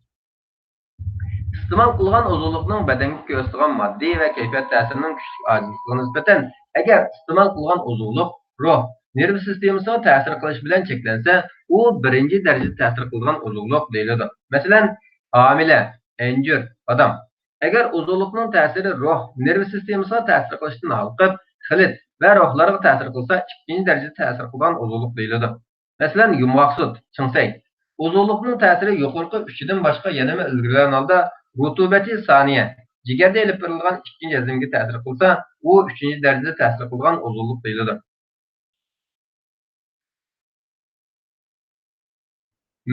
ئىستېمال قىلغان ئوزۇقلۇقنىڭ بەدەنگە كۆرسىتىدىغان ماددىي ۋە كەيپىيات تەسىرىنىڭ كۈچلۈك ئاجىزلىقىغا نىسبەتەن، ئەگەر ئىستېمال قىلغان ئوزۇقلۇق روھ، نېرۋا سىستېمىسىغا تەسىر قىلىش بىلەن چەكلەنسە، ئۇ بىرىنچى دەرىجىدە تەسىر قىلىدىغان ئوزۇقلۇق دېيىلىدۇ. مەسىلەن، ھامىلە، ئەنجۈر، بادام. ئەگەر ئوزۇقلۇقنىڭ تەسىرى روھ، نېرۋا سىستېمىسىغا تەسىر قىلىشتىن ھالقىپ، خىلىت ۋە روھلارغا تەسىر قىلسا، ئىككىنچى دەرىجىدە تەسىر قىلغان ئوزۇقلۇق دېيىلىدۇ. مەسىلەن، يۇمغاق سۈت، چىڭسەي. ئوزۇقلۇقنىڭ تەسىرى يۇقىرىقى ئۈچىدىن باشقا يەنىمۇ ئىلگىرىلىگەن ھالدا رۇتۇبەتى سانىيە، جىگەردە ئېلىپ بېرىلغان ئىككىنچى ھەزىمگە تەسىر قىلسا، ئۇ ئۈچىنچى دەرىجىدە تەسىر قىلغان ئوزۇقلۇق دېيىلىدۇ.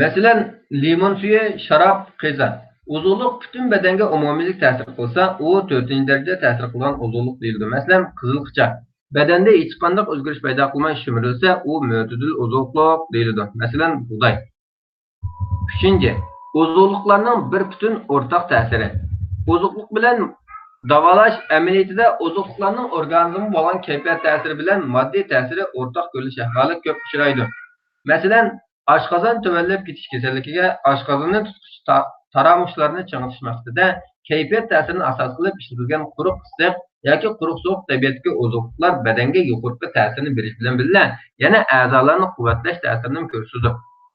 مەسىلەن، لىمون سۈيى، شاراب، قېزا. ئوزۇقلۇق پۈتۈن بەدەنگە ئومۇميۈزلۈك تەسىر قىلسا، ئۇ تۆتىنچى دەرىجىدە تەسىر قىلغان ئوزۇقلۇق دېيىلىدۇ. مەسىلەن، قىزىل قىچا. بەدەندە ھېچقانداق ئۆزگىرىش پەيدا قىلماي شىمىرىلسە، ئۇ مۆتىدىل ئوزۇقلۇق دېيىلىدۇ. مەسىلەن، بۇغداي. ئۈچىنچى، ئوزۇقلۇقلارنىڭ بىر پۈتۈن ئورتاق تەسىرى. ئوزۇقلۇق بىلەن داۋالاش ئەمەلىيىتىدە ئوزۇقلۇقلارنىڭ ئورگانىزمغا بولغان كەيپىيات تەسىرى بىلەن ماددىي تەسىرى ئورتاق كۆرۈلۈش ئەھۋالى كۆپ ئۇچرايدۇ. مەسىلەن، ئاشقازان تۆۋەنلەپ كېتىش كېسەللىكىگە ئاشقازىننى تۇتقۇچ تا-، تارامۇشلارنى چىڭىتىش مەقسىتىدە كەيپىيات تەسىرىنى ئاساس قىلىپ ئىشلىتىلگەن قۇرۇق ئىسسىق ياكى قۇرۇق سوغۇق تەبىئەتتىكى ئوزۇقلۇقلار بەدەنگە يۇقىرىقى تەسىرنى بېرىش بىلەن بىللە، يەنە ئەزالارنى قۇۋۋەتلەش تەسىرىنىمۇ كۆرسىتىدۇ.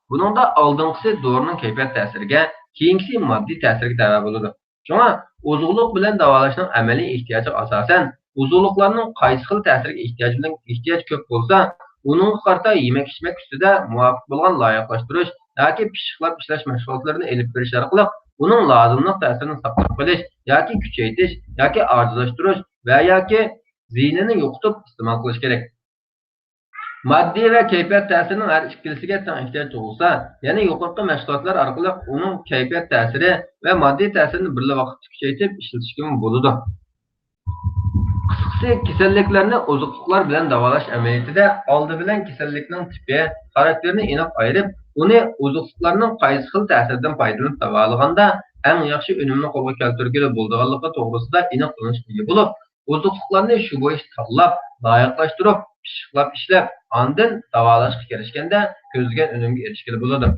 بۇنىڭدا ئالدىنقىسى دورىنىڭ كەيپىيات تەسىرىگە، كېيىنكىسى ماددىي تەسىرگە تەۋە بولىدۇ. شۇڭا ئوزۇقلۇق بىلەن داۋالاشنىڭ ئەمەلىي ئېھتىياجىغا ئاساسەن، ئوزۇقلۇقلارنىڭ قايسى خىل تەسىرگە ئېھتىياج بىلەن، ئېھتىياج كۆپ بولسا، ئۇنىڭغا قارىتا يېمەك-ئىچمەك ئۈستىدە مۇۋاپىق بولغان لايىھەلەشتۈرۈش ياكى پىششىقلاپ ئىشلەش مەشغۇلاتلىرىنى ئېلىپ بېرىش ئارقىلىق ئۇنىڭ لازىملىق تەسىرىنى ساقلاپ قېلىش ياكى كۈچەيتىش ياكى ئاجىزلاشتۇرۇش ۋە ياكى زىيىنىنى يوقىتىپ ئىستېمال قىلىش كېرەك. ماددىي ۋە كەيپىيات تەسىرىنىڭ ھەر ئىككىلىسىگە تەڭ ئېھتىياج تۇغۇلسا، يەنە يۇقىرىقى مەشغۇلاتلار ئارقىلىق ئۇنىڭ كەيپىيات تەسىرى ۋە ماددىي تەسىرىنى بىرلا ۋاقىتتا كۈچەيتىپ ئىشلىتىشكىمۇ بولىدۇ. قىسقىسى، كېسەللىكلەرنى ئوزۇقلۇقلار بىلەن داۋالاش ئەمەلىيىتىدە ئالدى بىلەن كېسەللىكنىڭ تىپى، خاراكتېرىنى ئېنىق ئايرىپ، ئۇنى ئوزۇقلۇقلارنىڭ قايسى خىل تەسىرىدىن پايدىلىنىپ داۋالىغاندا ئەڭ ياخشى ئۈنۈمنى قولغا كەلتۈرگىلى بولىدىغانلىقى توغرىسىدا ئېنىق تونۇشقا ئىگە بولۇپ، ئوزۇقلۇقلارنى شۇ بويىچە تاللاپ، لايىقلاشتۇرۇپ، پىششىقلاپ ئىشلەپ، ئاندىن داۋالاشقا كىرىشكەندە كۆزلىگەن ئۈنۈمگە ئېرىشكىلى بولىدۇ.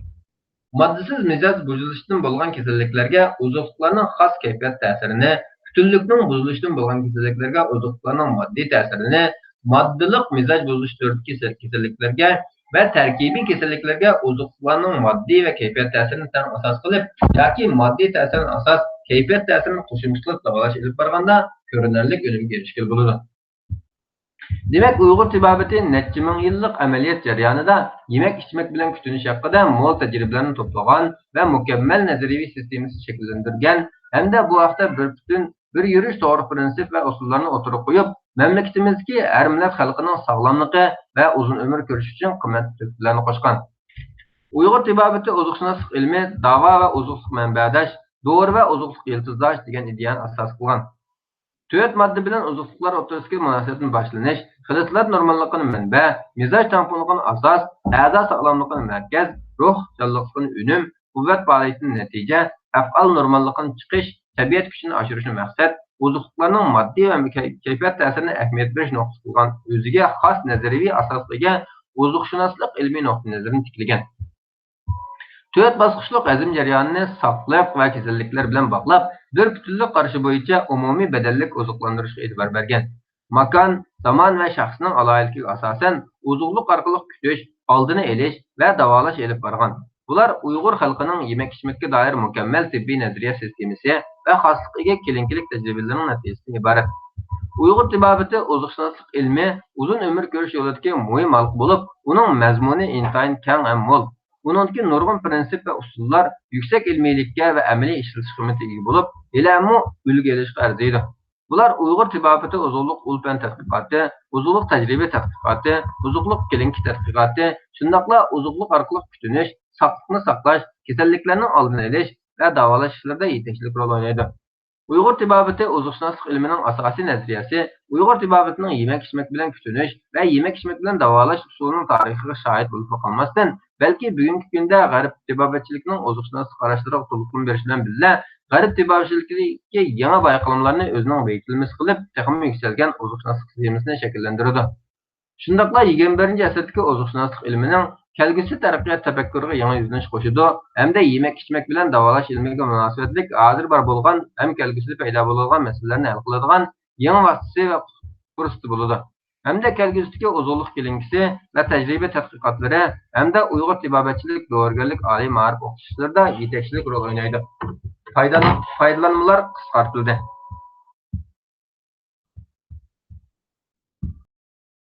ماددىسىز مىجەز بۇزۇلۇشتىن بولغان كېسەللىكلەرگە ئوزۇقلۇقلارنىڭ خاس كەيپىيات تەسىرىنى، پۈتۈنلۈكنىڭ بۇزۇلۇشىدىن بولغان كېسەللىكلەرگە ئوزۇقلۇقلارنىڭ ماددىي تەسىرىنى، ماددىلىق مىجەز بۇزۇلۇش تۈرىدىكى كېسەللىكلەرگە ۋە تەركىبىي كېسەللىكلەرگە ئوزۇقلۇقلارنىڭ ماددىي ۋە كەيپىيات تەسىرىنى تەڭ ئاساس قىلىپ ياكى ماددىي تەسىرىنى ئاساس، كەيپىيات تەسىرىنى قوشۇمچە قىلىپ داۋالاش ئېلىپ بارغاندا كۆرۈنەرلىك ئۈنۈمگە ئېرىشكىلى بولىدۇ. دېمەك، ئۇيغۇر تېبابىتى نەچچە مىڭ يىللىق ئەمەلىيەت جەريانىدا يېمەك-ئىچمەك بىلەن كۈتۈنۈش ھەققىدە مول تەجرىبىلەرنى توپلىغان ۋە مۇكەممەل نەزەرىيىۋى سىستېمىسى شەكىللەندۈرگەن ھەمدە بۇ ھەقتە بىر پۈتۈن بىر يۈرۈش توغرا پىرىنسىپ ۋە ئۇسۇللارنى ئوتتۇرىغا قويۇپ، مەملىكىتىمىزدىكى ھەر مىللەت خەلقىنىڭ ساغلاملىقى ۋە ئۇزۇن ئۆمۈر كۆرۈشى ئۈچۈن قىممەت تۆھپىلەرنى قوشقان. ئۇيغۇر تېبابىتى ئوزۇقشۇناسلىق ئىلمى داۋا ۋە ئوزۇقلۇق مەنبەداش، دورا ۋە ئوزۇقلۇق يىلتىزداش دېگەن ئىدىيەنى ئاساس قىلغان. تۆت ماددا بىلەن ئوزۇقلۇقلار ئوتتۇرىسىدىكى مۇناسىۋەتنى باشلىنىش، خىلىتلار نورماللىقىنى مەنبە، مىزاج تەڭپۇڭلۇقىنى ئاساس، ئەزا ساغلاملىقىنى مەركەز، روھ جانلىقلىقىنى ئۈنۈم، قۇۋۋەت پائالىيىتىنى نەتىجە، ئەپئال نورماللىقىنى چىقىش، تەبىئەت كۈچىنى ئاشۇرۇشنى مەقسەت، ئوزۇقلۇقلارنىڭ ماددىي ۋە كەي-، كەيپىيات تەسىرىنى ئەھمىيەت بېرىش نۇقتىسى قىلغان ئۆزىگە خاس نەزەرىيەۋى ئاساسقا ئىگە ئوزۇقشۇناسلىق ئىلمىي نۇقتىئىنەزىرىنى تىكلىگەن. تۆت باسقۇچلۇق ھەزىم جەريانىنى ساقلىق ۋە كېسەللىكلەر بىلەن باغلاپ، بىر پۈتۈنلۈك قارىشى بويىچە ئومۇمىي بەدەنلىك ئوزۇقلاندۇرۇشقا ئېتىبار بەرگەن. ماكان، زامان ۋە شەخسنىڭ ئالاھىدىلىكىگە ئاساسەن، ئوزۇقلۇق ئارقىلىق كۈتۈش، ئالدىنى ئېلىش ۋە داۋالاش ئېلىپ بارغان. بۇلار ئۇيغۇر خەلقىنىڭ يېمەك-ئىچمەككە دائىر مۇكەممەل تېببىي نەزەرىيە سىستېمىسى ۋە خاسلىققا ئىگە كېلىنكىلىك تەجرىبىلىرىنىڭ نەتىجىسىدىن ئىبارەت. ئۇيغۇر تېبابىتى ئوزۇقشۇناسلىق ئىلمى ئۇزۇن ئۆمۈر كۆرۈش يولىدىكى مۇھىم ھالقا بولۇپ، ئۇنىڭ مەزمۇنى ئىنتايىن كەڭ ھەم مول. ئۇنىڭدىكى نۇرغۇن پىرىنسىپ ۋە ئۇسۇللار يۈكسەك ئىلمىيلىككە ۋە ئەمەلىي ئىشلىتىش قىممىتىگە ئىگە بولۇپ، ھېلىھەممۇ ئۈلگە ئېلىشقا ئەرزىيدۇ. بۇلار ئۇيغۇر تېبابىتى ئوزۇقلۇق ئۇل پەن تەتقىقاتى، ئوزۇقلۇق تەجرىبە تەتقىقاتى، ئوزۇقلۇق كلىنىكا تەتقىقاتى، شۇنداقلا ئوزۇقلۇق ئارقىلىق كۈتۈنۈش، ساقلىقنى ساقلاش، كېسەللىكلەرنىڭ ئالدىنى ئېلىش ۋە داۋالاش ئىشلىرىدا يېتەكچىلىك رول ئوينايدۇ. ئۇيغۇر تېبابىتى ئوزۇقشۇناسلىق ئىلمىنىڭ ئاساسىي نەزەرىيەسى ئۇيغۇر تېبابىتىنىڭ يېمەك-ئىچمەك بىلەن كۈتۈنۈش ۋە يېمەك-ئىچمەك بىلەن داۋالاش ئۇسۇلىنىڭ تارىخىغا شاھىت بولۇپلا قالماستىن، بەلكى بۈگۈنكى كۈندە غەرب تېبابەتچىلىكىنىڭ ئوزۇقشۇناسلىق قاراشلىرىغا تولۇقلىما بېرىش بىلەن بىللە، غەرب تېبابەتچىلىكىدىكى يېڭى بايقىلىملارنى ئۆزىنىڭ ۋەكىللىمىسى قىلىپ، تېخىمۇ يۈكسەلگەن ئوزۇقشۇناسلىق سىستېمىسىنى شەكىللەندۈرىدۇ. شۇنداقلا يىگىرمە بىرىنچى ئەسىردىكى ئوزۇقشۇناسلىق ئىلمىنىڭ كەلگۈسى تەرەققىيات تەپەككۇرىغا يېڭى يۈزلىنىش قوشىدۇ ھەمدە يېمەك-ئىچمەك بىلەن داۋالاش ئىلمىگە مۇناسىۋەتلىك ھازىر بار بولغان ھەم كەلگۈسىدە پەيدا بولىدىغان مەسىلىلەرنى ھەل قىلىدىغان يېڭى ۋاسىتىسى ۋە پۇرسىتى بولىدۇ. ھەمدە كەلگۈسىدىكى ئوزۇقلۇق كلىنىكىسى ۋە تەجرىبە تەتقىقاتلىرى ھەمدە ئۇيغۇر تېبابەتچىلىك دورىگەرلىك ئالىي مائارىپ ئوقۇتۇش ئىشلىرىدا يېتەكچىلىك رول ئوينايدۇ. پايدىلان-، پايدىلانمىلار قىسقارتىلدى.